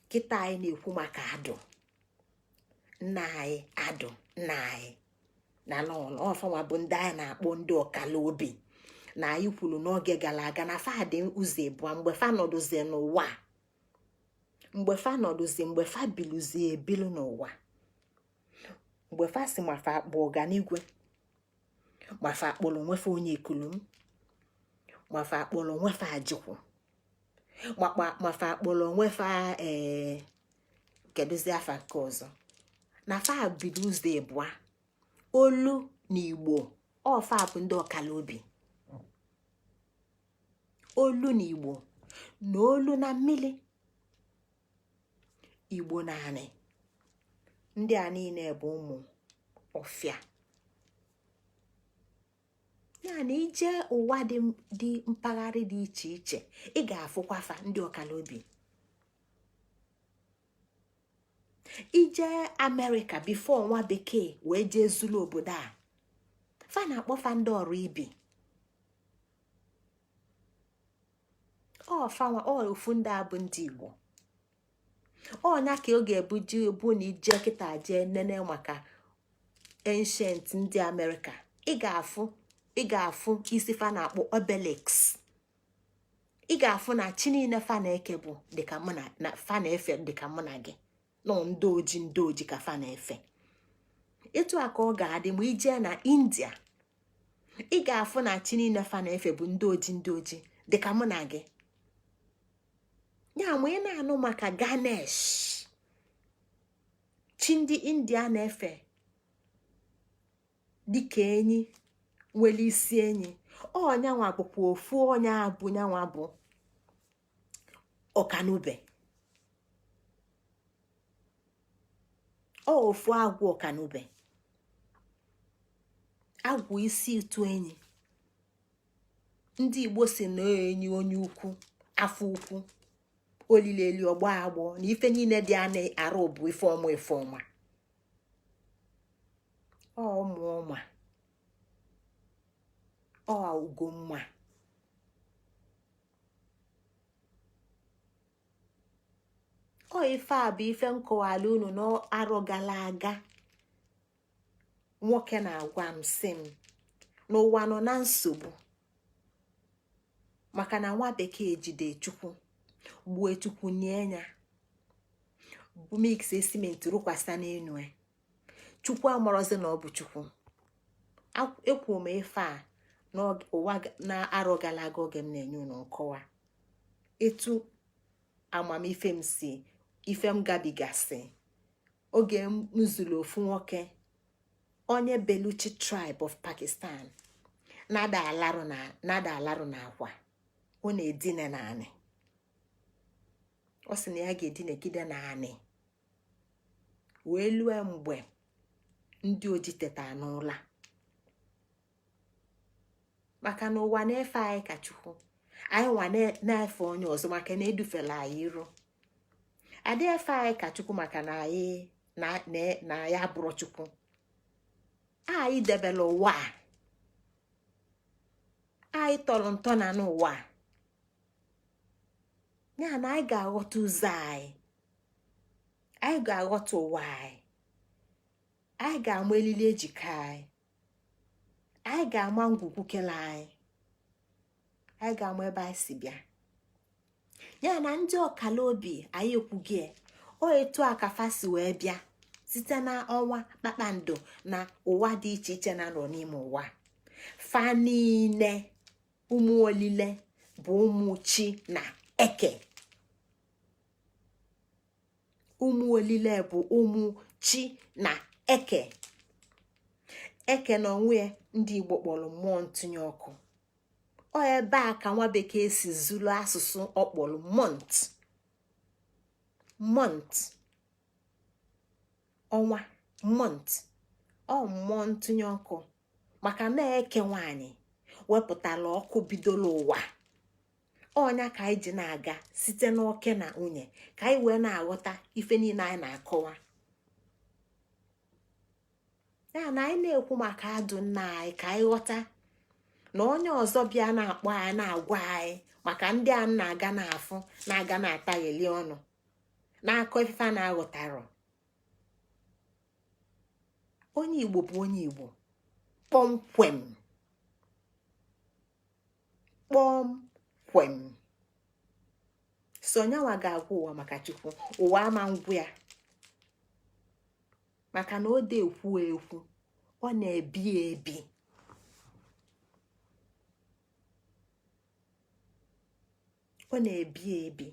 kịta anyị na-ekwu maka adụ nna anyị, adụ nna anyị na n'ụlọ. Ọfanwa bụ ndị anyị na-akpọ ndị ọkala obi. Na anyị kwuru n'oge gara aga na fa dị ụzọ ịbụọ mgbe fa nọdụzie n'ụwa, mgbe fa nọdụzie, mgbe fa biluzie ebilu n'ụwa, mgbe fa si ma fa akpọ ọganigwe, ma fa akpọrọ onwefe onye ekulum, ma fa akpọrọ onwefe ajikwu, ma fa akpọrọ onwefe ee kedụzi afa nke ọzọ, na fa bido ụzọ ịbụa, olu na Igbo. Ọfa bụ ndị ọkala obi, olu na Igbo na olu na mmili, Igbo na anị. Ndị a niile bụ ụmụ ọfịa. Ya na ije ụwa dị mpaghara dị iche iche, ị ga-afụkwa fa ndị ọkala obi. Ije Amerịka before nwa bekee wee jee zulu obodo a, fa na-akpọ fa ndị ọrụ ibi. Ọfanwa ofu ndị a bụ ndị Igbo. Ọnya ka ọ ga-ebu ji bụ na ije kịta jee nene maka ancient ndị Amerịka, ị ga-afụ isi fa na-akpọ obelisk. Ị ga-afụ na chi niile fa na-eke bụ dịka mụ na fa na-efe, dịka mụ na gị nọ, ndị oji, ndị oji ka fa na-efe. Etu a ka ọ ga-adị ma ijee na India, ị ga-afụ na chi niile fa na-efe bụ ndị oji, ndị oji dịka mụ na gị. Ya ma ị na-anụ maka Ganesh, chi ndị India na-efe dịka enyi nwere isi enyi, ọnyanwa bụkwa ofu onye abụ nyanwa bụ ọkanube. Ọ ofu agwụ ọkanube, agwụ isi ụtụ enyi. Ndị Igbo si na enyi onye ukwu, afọ ukwu, olileli ọgbọ agbọ na ife niile dị a na-arụ bụ ife ọma, ife ọma. Ọ ụmụ ọma, ọ ugomma. Ọ ife a bụ ife m kọwara unu n'arọ gara aga. Nwoke na-agwa m sị m n'ụwa nọ na nsogbu maka na nwa bekee jide Chukwu, gbuo Chukwu, nie ya, bụ mix simenti rụkwasa n'enu ya. Chukwu amarọzi na ọ bụ Chukwu. Ekwu m ife a n'ụwa na arọ gara aga oge m na-enye unu nkọwa etu amamife m si, ife m gabigasị oge m zuru ofu nwoke onye Beluchi tribe of Pakistan nada alarụ n'akwa, ọ na-edina n'anị. Ọ sị na ya ga-edinegide n'anị wee lue mgbe ndị oji teta n'ụla, maka na ụwa na-efe anyị ka Chukwu, anyị nwa na-efe onye ọzọ maka na edufela anyị iru. Adị efe anyị ka Chukwu maka na anyị na ya bụrụ Chukwu. Anyị debere ụwa, anyị tọrọ ntọna n'ụwa, ya na anyị ga-aghọta ụzọ anyị, anyị ga-aghọta ụwa anyị, anyị ga-ama elili ejikọ anyị, anyị ga-ama ngwugwu kele anyị, anyị ga-ama ebe anyị si bịa. Ya na ndị ọkala obi anyị ekwughị o etu a ka fa si wee bịa site na ọnwa kpakpando na ụwa dị iche iche na-anọ n'ime ụwa. Fa niile ụmụ olile bụ ụmụ chi na eke. Ụmụ olile bụ ụmụ chi na eke. Eke na onwe ya ndị Igbo kpọrọ mmụọ ntụnye ọkụ. Ọ ebe a ka nwa bekee si zulu asụsụ ọ kpọrọ month, month, ọnwa, month. Ọ mmụọ ntụnye ọkụ maka na eke nwaanyị wepụtara ọkụ bidoro ụwa. Ọnya ka anyị ji na-aga site n'oke na nwunye ka anyị wee na-aghọta ife niile anyị na-akọwa. Ya na anyị na-ekwu maka adụ nna anyị, ka anyị ghọta na onye ọzọ bịa na-akpọ anyị, na-agwa anyị maka ndị a na-aga na-afụ, na-aga na-atagheli ọnụ, na-akọ ifefe a na-aghọtarọ. Onye Igbo bụ onye Igbo kpọmkwem, kpọmkwem. So nyanwa ga-agwa ụwa maka Chukwu, ụwa ama ngwu ya, maka na ọ dị ekwu ekwu, ọ na-ebi ebi. Ọ na-ebi ebi.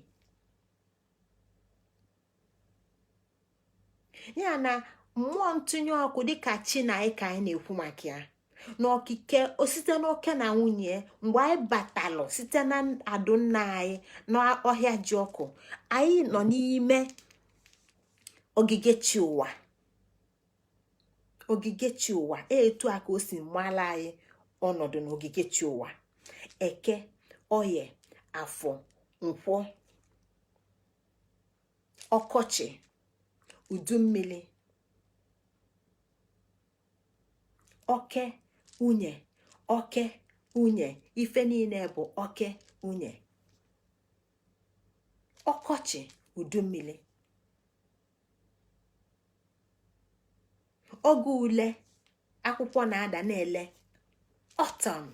Ya na mmụọ ntụnye ọkụ dịka chi na anyị ka anyị na-ekwu maka ya n'okike, site n'oke na nwunye. Mgbe anyị batalụ site na adụnna anyị n'ọhịa ji ọkụ, anyị nọ n'ime ogige chi ụwa. Ogige chi ụwa etu a ka o si mara anyị ọnọdụ n'ogige chi ụwa: Eke, Oye, Afọ, Nkwọ, ọkọchị, udu mmiri, oke unye, oke unye. Ife niile bụ oke unye, ọkọchị, udu mmiri. Oge ule akwụkwọ na-ada na-ele, autumn.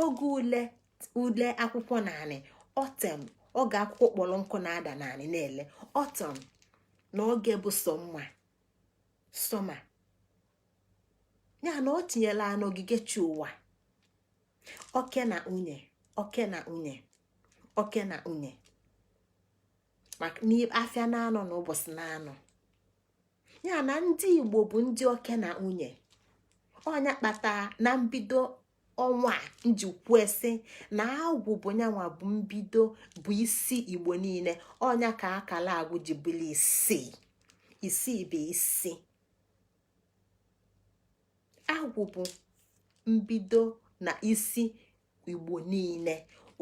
Oge ule ule akwụkwọ naanị, autumn. Oge akwụkwọ kpọrọ nkụ na-ada naanị na-ele, autumn. Na oge bụ sọ mma, summer. Ya na o tinyela n'ogige chi ụwa oke na nwunye, oke na nwunye, oke na nwunye, maka n'afịa na-anọ na ụbọchị na-anọ. Ya na ndị Igbo bụ ndị oke na nwunye. Ọ nya kpata na mbido ọnwa a nji kwuo sị na agwụ bụ nyanwa bụ mbido, bụ isi Igbo niile. Ọ nya ka akala agwụ ji bụrụ isii. Isii bụ isi agwụ, bụ mbido na isi Igbo niile.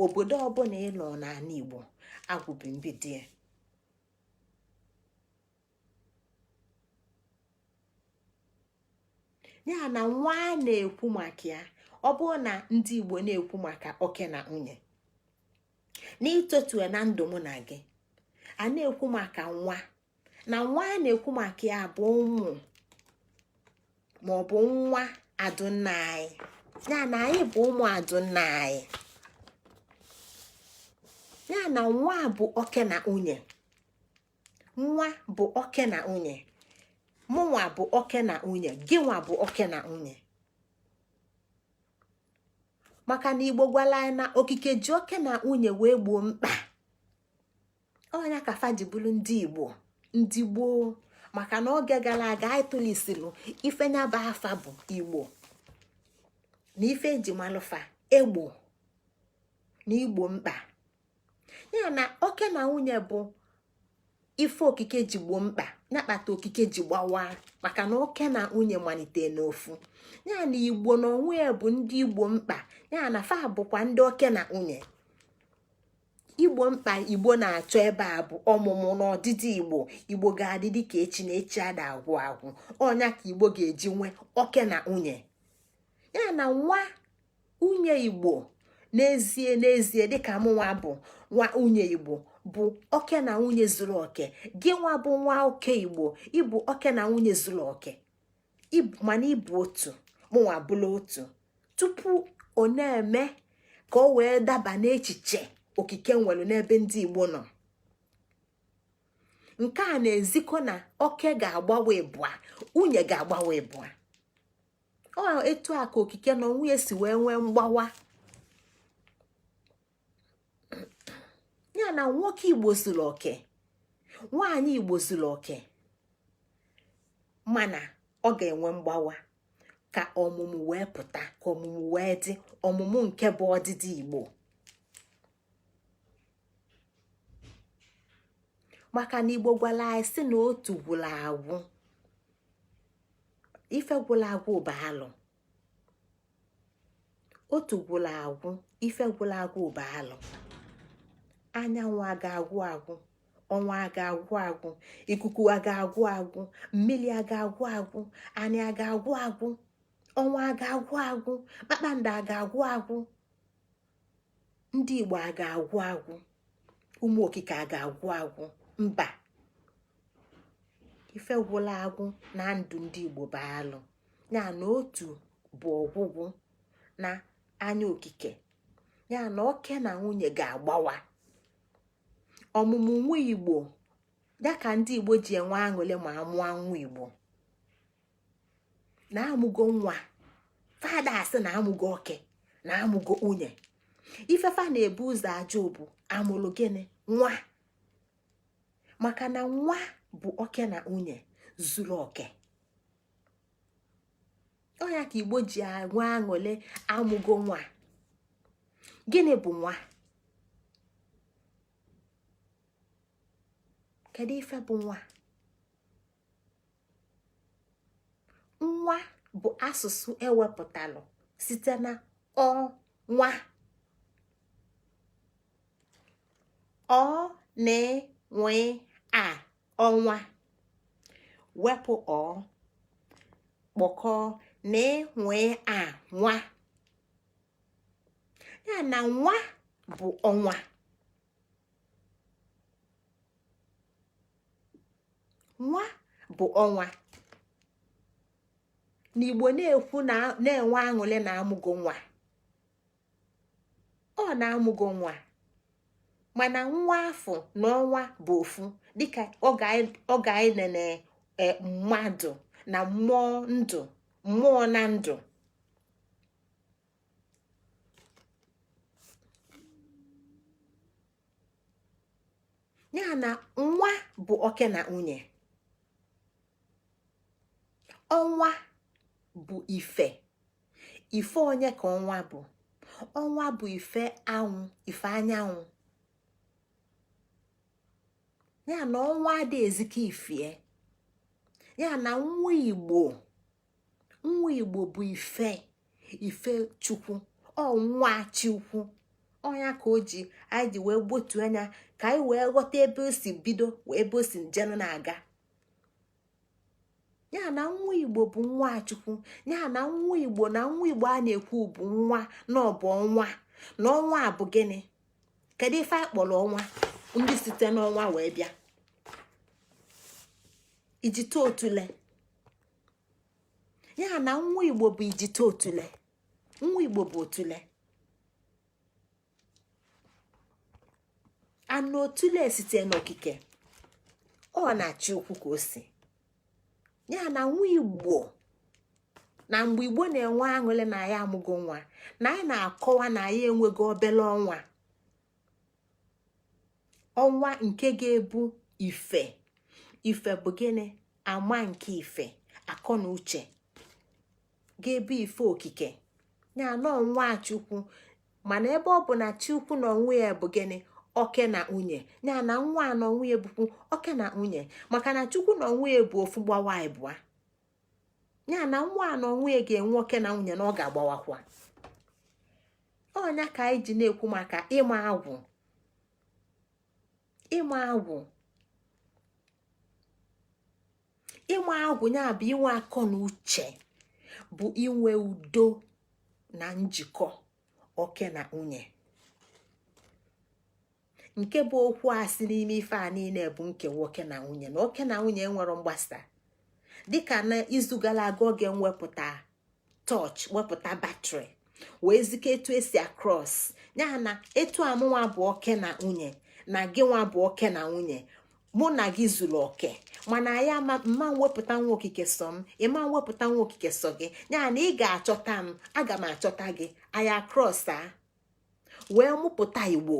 Obodo ọbụla ịlọ n'ala Igbo, agwụ bụ mbido ya. Ya na nwa a na-ekwu maka ya, ọ bụrụ na ndị Igbo na-ekwu maka oke na nwunye n'itotue na ndụ mụ na gị, a na-ekwu maka nwa, na nwa a na-ekwu maka ya bụ ụmụ ma ọ bụ nwa adụnna anyị. Ya na anyị bụ ụmụ adụnna anyị. Ya na nwa bụ oke na nwunye, nwa bụ oke na nwunye, mụnwa bụ oke na nwunye, gịnwa bụ oke na nwunye. Maka na Igbo gwara anyị na okike ji oke na nwunye wee gboo mkpa. Ọ nya ka fa ji bụrụ ndị Igbo, ndị gboo. Maka na oge gara aga anyị tụlisịrị ife nya bụ afa bụ Igbo na ife eji malụfa egbo na igbo mkpa. Ya na oke na nwunye bụ ife okike ji gboo mkpa, ya kpata okike ji gbawa, maka na oke na nwunye malite n'ofu. Ya na Igbo na onwe ya bụ ndị igbo mkpa. Ya na fa bụkwa ndị oke na nwunye. Igbo mkpa Igbo na-achọ ebe a bụ ọmụmụ na ọdịdị Igbo. Igbo ga-adị dị ka echi na echi ada agwụ agwụ. Ọ nya ka Igbo ga-eji nwee oke na nwunye. Ya na nwa nwunye Igbo n'ezie n'ezie, dịka mụnwa bụ nwa nwunye Igbo, bụ oke na nwunye zuru oke. Gị nwa bụ nwa oke Igbo, ịbụ oke na nwunye zuru oke, mana ịbụ otu, mụnwa bụla otu. Tupu ọ na-eme ka ọ wee daba n'echiche okike nwere n'ebe ndị Igbo nọ, nke a na-ezikọ na oke ga-agbawa ịbụa, nwunye ga-agbawa ịbụa. Ọ etu a ka okike na onwe ya si wee nwee mgbawa. Ya na nwoke Igbo zuru oke, nwaanyị Igbo zuru oke, mana ọ ga-enwe mgbawa ka ọmụmụ wee pụta, ka ọmụmụ wee dị, ọmụmụ nke bụ ọdịdị Igbo. Maka na Igbo gwara anyị sị na otu gwụrụ agwụ, ife gwụrụ agwụ bụ alụ. Otu gwụrụ agwụ, ife gwụrụ agwụ bụ alụ. Anyanwụ a ga-agwụ agwụ, Ọnwa a ga-agwụ agwụ, ikuku a ga-agwụ agwụ, mmiri a ga-agwụ agwụ, anị a ga-agwụ agwụ, ọnwa a ga-agwụ agwụ, kpakpando a ga-agwụ agwụ, ndị Igbo a ga-agwụ agwụ, ụmụ okike a ga-agwụ agwụ. Mba, ife gwụla agwụ na ndụ ndị Igbo bụ alụ. Ya na otu bụ ọgwụgwụ na anya okike. Ya na oke na nwunye ga-agbawa. Ọmụmụ nwa Igbo ya ka ndị Igbo ji enwe aṅụrị ma amụọ nwa Igbo. Na amụgo nwa, fada asị na amụgo oke na amụgo nwunye. Ife fa na-ebu ụzọ ajụ bụ amụrụ gịnị? Nwa. Maka na nwa bụ oke na nwunye zuru oke. Ọ ya ka Igbo ji enwe aṅụrị amụgo nwa. Gịnị bụ nwa? Kedu ife bụ nwa? Nwa bụ asụsụ ewepụtalụ site na ọnwa. Ọ na nwe a ọnwa. Wepụ ọ, kpọkọọ na nwe a nwa. Ya na nwa bụ ọnwa. Nwa bụ ọnwa. Na Igbo na-ekwu na na-enwe aṅụrị na amụgo nwa. Ọ na-amụgo nwa, mana nwa afụ na ọnwa bụ ofu, dịka oge anyị nene mmadụ na mmụọ ndụ, mmụọ na ndụ. Ya na nwa bụ oke na nwunye, ọnwa bụ ife. Ife onye ka ọnwa bụ? Ọnwa bụ ife anwụ, ife anyanwụ. Ya na ọnwa adị ezike ifie. Ya na nwa Igbo, nwa Igbo bụ ife, ife Chukwu, ọnwa Chukwu. Ọ nya ka o ji anyị ji wee gbotu anya ka anyị wee ghọta ebe o si bido, ebe o si njenụ na-aga. Ya na nwa Igbo bụ nwa Chukwu. Ya na nwa Igbo na nwa Igbo a na-ekwu bụ nwa na ọ bụ ọnwa. Na ọnwa a bụ gịnị? Kedu ife anyị kpọrọ ọnwa? Ndị site n'ọnwa wee bịa ijite otule. Ya na nwa Igbo bụ ijite otule. Nwa Igbo bụ otule. Anụ otule site n'okike, ọ na-achị ukwu ka o si. Ya na nwa Igbo, na mgbe Igbo na-enwe aṅụrị na ya amụgo nwa, na anyị na-akọwa na anyị enwego obele ọnwa, ọnwa nke ga-ebu ife. Ife bụ gịnị? Ama nke ife, akọ na uche ga-ebu ife okike. Ya na ọnwa Chukwu. Mana ebe ọ bụ na Chukwu na onwe ya bụ gịnị? Oke na nwunye. Ya na nwa na onwe ya bụkwu oke na nwunye, maka na Chukwu na onwe ya bụ ofu gbawa ịbụa. Ya na nwa na onwe ya ga-enwe oke na nwunye, na ọ ga-agbawakwa. Ọ nya ka anyị ji na-ekwu maka ịma agwụ. Ịma agwụ, ịma agwụ ya bụ inwe akọ na uche, bụ inwe udo na njikọ oke na nwunye. Nke bụ okwu asị n'ime ife a niile bụ nkewa oke na nwunye, na oke na nwunye enwere mgbasa. Dịka na izu gara aga, oge mwepụta torch, wepụta batrị, wee zike etu esi across. Ya na etu amụnwa bụ oke na nwunye, na gị nwa bụ oke na nwunye, mụ na gị zuru oke, mana ya mma mwepụta nwa okike sọ m, ịma mwepụta nwa okike sọ gị. Ya na ị ga-achọta m, aga m achọta gị, anyị across a wee mụpụta Igbo.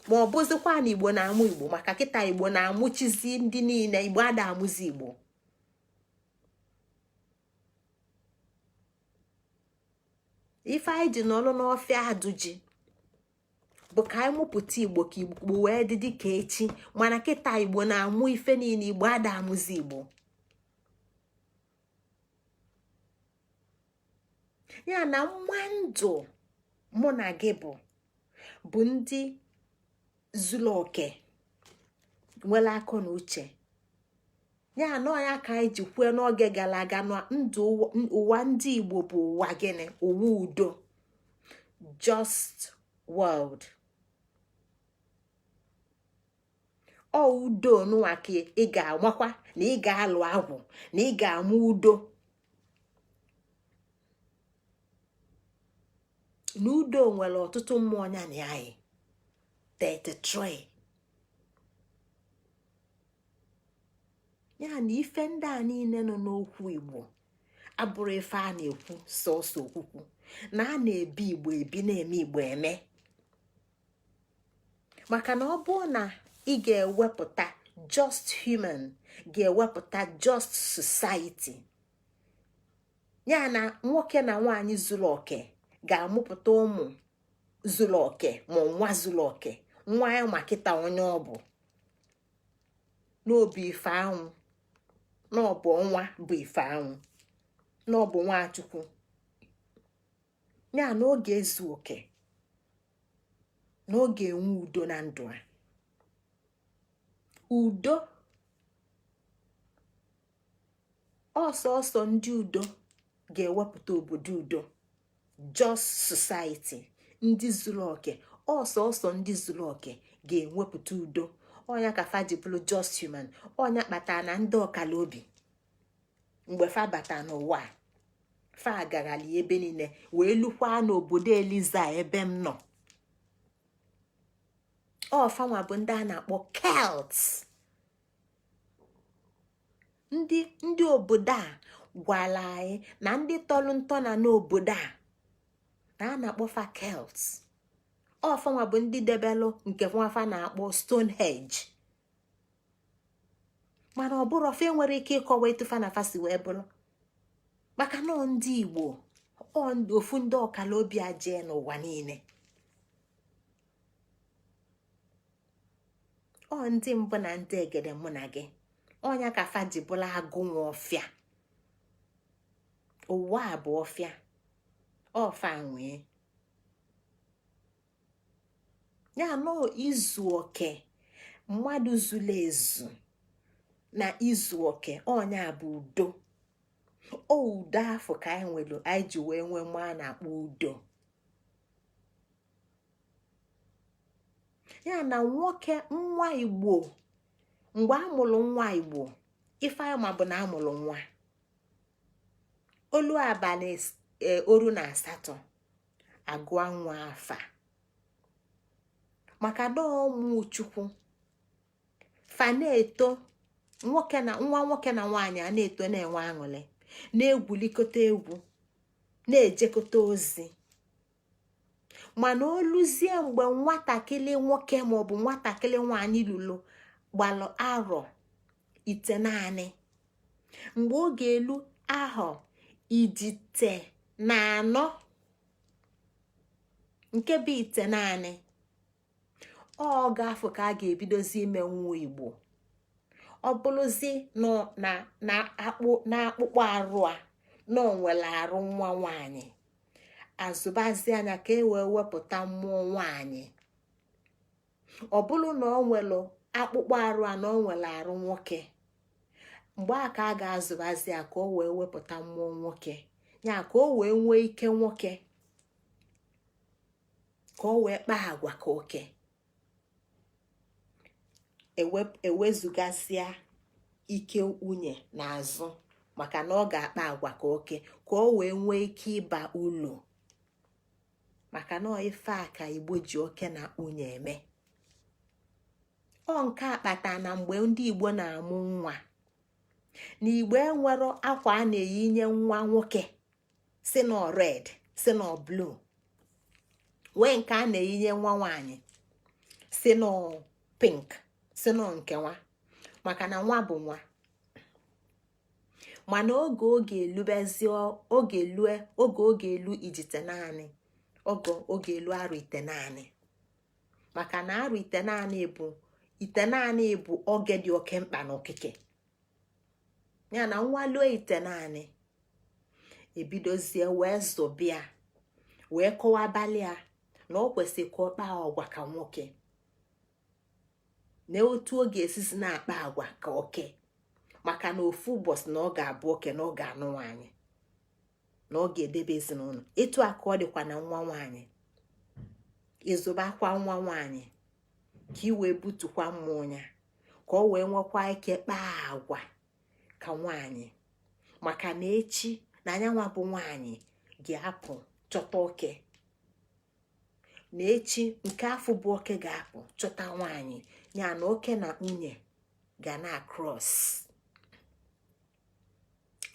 Ma ọ bụzikwa na Igbo na-amụ Igbo, maka kịta Igbo na-amụchizi ndị niile, Igbo ada amụzi Igbo. Ife anyị ji nọrọ n'ọfịa adụ ji bụ ka anyị mụpụta Igbo, ka Igbo wee dị dịka echi. Mana kịta Igbo na-amụ ife niile, Igbo ada amụzi Igbo. Ya na nwa ndụ mụ na gị bụ ndị zuru oke. Nwere akọ na uche ya na ya ka anyị ji kwue n'oge gara aga na ndụ ụwa ndị Igbo bụ ụwa gịnị? Ụwa udo, just world. Ọ udo nụwa ka ị ga-amakwa na ị ga-alụ agwụ na ị ga-amụ udo, na udo nwere ọtụtụ mmụọ ya na anyị 33. Ya na ife ndị a niile nọ n'okwu Igbo abụrọ ife a na-ekwu sọsọ okwukwu, na a na-ebi Igbo ebi, na-eme Igbo eme. Maka na ọ bụrụ na ị ga-ewepụta just human, ga-ewepụta just society, ya na nwoke na nwaanyị zuru oke ga-amụpụta ụmụ zuru oke, ma nwa zuru oke, nwa ya ma kịta onye ọ bụ n'obi ife anwụ, n'ọbụ ọnwa bụ ife anwụ, n'ọbụ nwachukwu ya, na ọ ga-ezu oke, na ọ ga-enwe udo na ndụ a. Udo ọsọsọ ndị udo ga-ewepụta obodo udo, just society. Ndị zuru oke, ọsọsọ ndị zuru oke ga-ewepụta udo. Ọ nya ka fa ji bụrụ just human. Ọ nya kpatara na ndị ọkala obi mgbe fa bata n'ụwa, fa agaghali ebe niile wee lukwa n'obodo Eliza ebe m nọ. Ọ fanwa bụ ndị a na-akpọ Celts. Ndị obodo a gwara anyị na ndị tọlụ ntọna n'obodo a na a na-akpọ fa Celts. Ọ fanwa bụ ndị debelụ nke nwafa na-akpọ Stonehenge, mana ọ bụrụ fa nwere ike ịkọwa etu fa na fa si wee bụrụ, maka na ndị Igbo ofu ndị ọkala obi a jee n'ụwa niile. Ọ ndị mbụ na ndị egede mụ na gị, ọ nya ka fa ji bụrụ agụ nwe ọfịa. Ụwa a bụ ọfịa, ọ fa nwee ya nọ izu oke. Mmadụ zuru ezu na izu oke, ọ nya bụ udo. O udo afụ ka anyị nwere, anyị ji wee nwee mmụọ a na-akpọ udo. Ya na nwoke nwa Igbo, mgbe a mụrụ nwa Igbo, ife anyị ma bụ na a mụrụ nwa olu abalị 18, agụa nwa afa, maka na ụmụ Chukwu fa na-eto. Nwoke na nwa nwoke na nwaanyị a na-eto, na-enwe aṅụrị, na-egwulikọta egwu, na-ejekọta ozi. Mana o luzie mgbe nwatakịrị nwoke maọbụ nwatakịrị nwaanyị lulu gbalụ arọ 9, mgbe ọ ga-elu ahọ 94, nke bụ 9, ọ ga-afụ ka a ga-ebidozi ime nwa Igbo. Ọ bụrụzi na akpụkpọ arụ a na o nwere arụ nwa nwaanyị, azụbazi anya ka e wee wepụta mmụọ nwaanyị. Ọ bụrụ na ọ nwere akpụkpọ arụ a na ọ nwere arụ nwoke, mgbe a ka a ga-azụbazi ya ka o wee wepụta mmụọ nwoke ya, ka o wee nwee ike nwoke, ka o wee kpaa agwa ka oke. Ewezugasịa ike nwunye n'azụ, maka na ọ ga-akpa agwa ka oke, ka o wee nwee ike ịba ụlọ. Maka na ife a ka Igbo ji oke na nwunye eme. Ọ nke a kpata na mgbe ndị Igbo na-amụ nwa, na Igbo enwero akwa a na-eyinye nwa nwoke si na red, si na blue, wee nke a na-eyinye nwa nwaanyị si na pink, si na nke nwa, maka na nwa bụ nwa. Mana oge oge elubezi, oge elue, oge oge elu ijite naanị, oge oge elu arọ 9, maka na arọ 9 bụ 9 bụ oge dị oke mkpa n'okike. Ya na nwa lue 9, ebidozie wee zụbịa, wee kọwabalị ya na ọ kwesịrị ka ọ kpaa ọgwa ka nwoke, Na otu ọ ga-esisi na-akpa agwa ka oke, maka na ofu ụbọchị na ọ ga-abụ oke, na ọ ga-anụ nwaanyị, na ọ ga-edebe ezinụlọ. Etu a ka ọ dịkwa na nwa nwaanyị. Ịzụbakwa nwa nwaanyị ka ị wee butukwa mmụọ ya, ka ọ wee nwekwa ike kpaa agwa ka nwaanyị, maka na echi na anyanwa bụ nwaanyị ga-apụ chọta oke, na echi nke afọ bụ oke ga-apụ chọta nwaanyị ya, na oke na nwunye ga na cross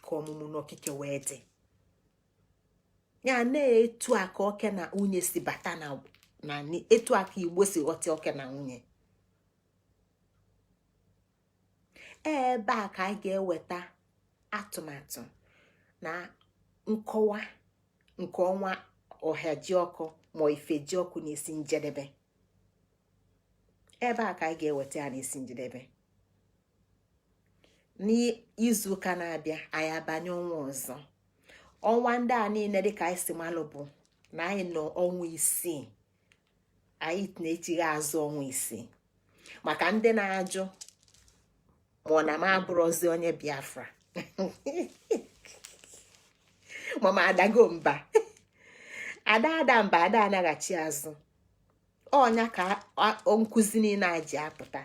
ka ọmụmụ na okike wee dị ya. Na-etu a ka oke na nwunye si bata na etu a ka Igbo si ghọta oke na nwunye. Ebe a ka anyị ga-eweta atụmatụ na nkọwa nke ọnwa Ọhajiọkụ ma Ifejiọkụ n'isi njedebe. Ebe a ka anyị ga-eweta ya n'isi njedebe. N'izu ụka na-abịa, anyị abanye ọnwa ọzọ. Ọnwa ndị a niile, dịka anyị si malụ, bụ na anyị nọ ọnwa 6. Anyị na-echigha azụ ọnwa 6, maka ndị na-ajụ ma ọ na m abụrụzi onye Biafra, ma m adago mba. Ada ada mba, ada anaghachi azụ. Ọnya ka nkụzi niile a ji apụta.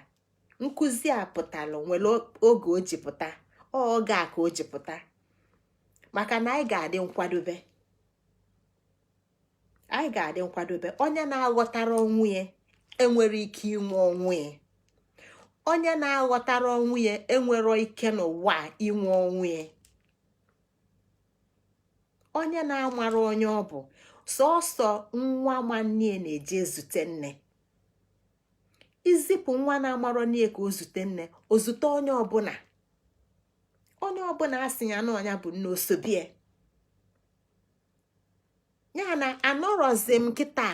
Nkụzi a pụtalụ nwere oge o ji pụta, oge a ka o ji pụta, maka na anyị ga-adị nkwadobe. Anyị ga-adị nkwadobe. Onye na-aghọtara onwe ya enwere ike inwe onwe ya. Onye na-aghọtara onwe ya enwero ike n'ụwa inwe onwe ya. Onye na-amara onye ọ bụ, sọsọ nwa nwanne na-eje ezute nne. Izipụ nwa na-amarọ nne ka o zute nne, o zute onye ọbụla. Onye ọbụla asị ya na ọnya bụ nne osobie ya. Na anọrọzi m kịta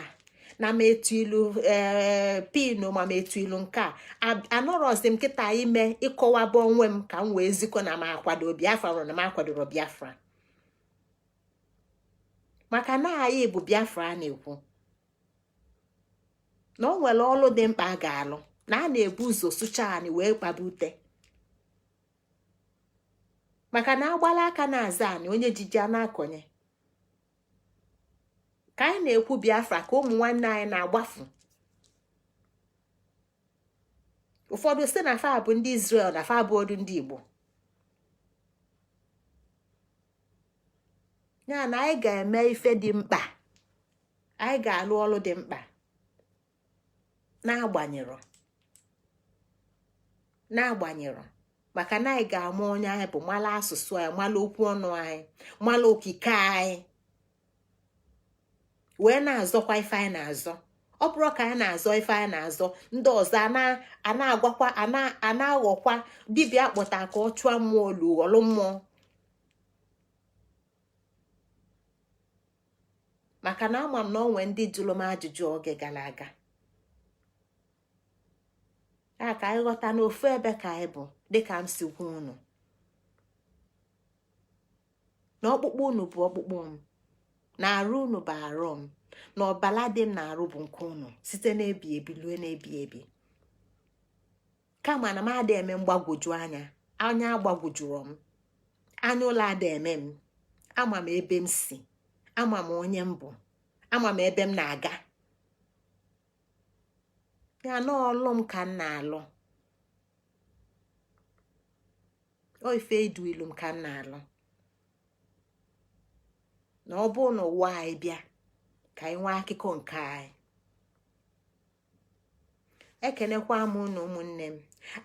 na m etu ilu ee pinu, ma m etu ilu nke a. Anọrọzi m kịta ime ịkọwaba onwe m ka m wee zikọ na m akwado Biafra na m akwadoro Biafra, maka na anyị bụ Biafra. A na-ekwu na o nwere ọlụ dị mkpa a ga-alụ, na a na-ebu ụzọ sụcha anyị wee kpaba ute, maka na agbala aka na-aza anyị onye jiji a na-akọnye. Ka anyị na-ekwu Biafra, ka ụmụ nwanne anyị na-agbafu. Ụfọdụ si na fa bụ ndị Israel, na fa bụ ọdụ ndị Igbo. Ya na anyị ga-eme ife dị mkpa, anyị ga-alụ ọlụ dị mkpa, n'agbanyerọ, maka na anyị ga-ama onye anyị bụ, mala asụsụ anyị, mala okwu ọnụ anyị, mala okike anyị, wee na-azọkwa ife anyị na-azọ. Ọ bụrụ ka anyị na-azọ ife anyị na-azọ, ndị ọzọ a na-agwakwa, a na-aghọkwa dibịa kpọta ka ọ chụọ mmụọ olu ghọlụ mmụọ, maka na ama m na onwe ndị jụrụ m ajụjụ oge gara aga a. Ka anyị ghọta n'ofu ebe ka anyị bụ, dịka m si gwa unu na ọkpụkpụ unu bụ ọkpụkpụ m, na arụ unu bụ arụ m, na ọbala dị m na arụ bụ nke unu, site n'ebi ebi lue n'ebi ebi. Kama na m ada eme mgbagwoju anya, anya agbagwojuru m anya, ụlọ ada eme m. Ama m ebe m si, ama m onye m bụ, ama m ebe m na-aga. Ya na ọlụ m ka m na-alụ, o ife edu ilu m ka m na-alụ. Na ọ bụrụ na ụwa anyị bịa ka anyị nwee akụkọ nke anyị. Ekenekwa m unu, ụmụnne m.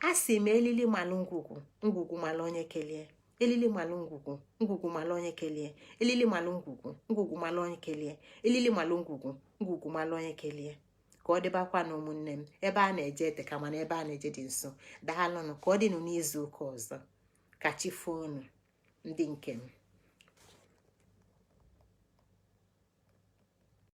A sị m, elili malụ ngwugwu, ngwugwu malụ onye kelie. Elili malụ ngwugwu, ngwugwu malụ onye kelie. Elili malụ ngwugwu, ngwugwu malụ onye kelie. Elili malụ ngwugwu, ngwugwu malụ onye kelie. Ka ọ dịbakwa na ụmụnne m, ebe a na-eje eteka, mana ebe a na-eje dị nso. Daalụnụ. Ka ọ dịnụ n'izu ụka ọzọ. Ka chi foo unu, ndị nke m.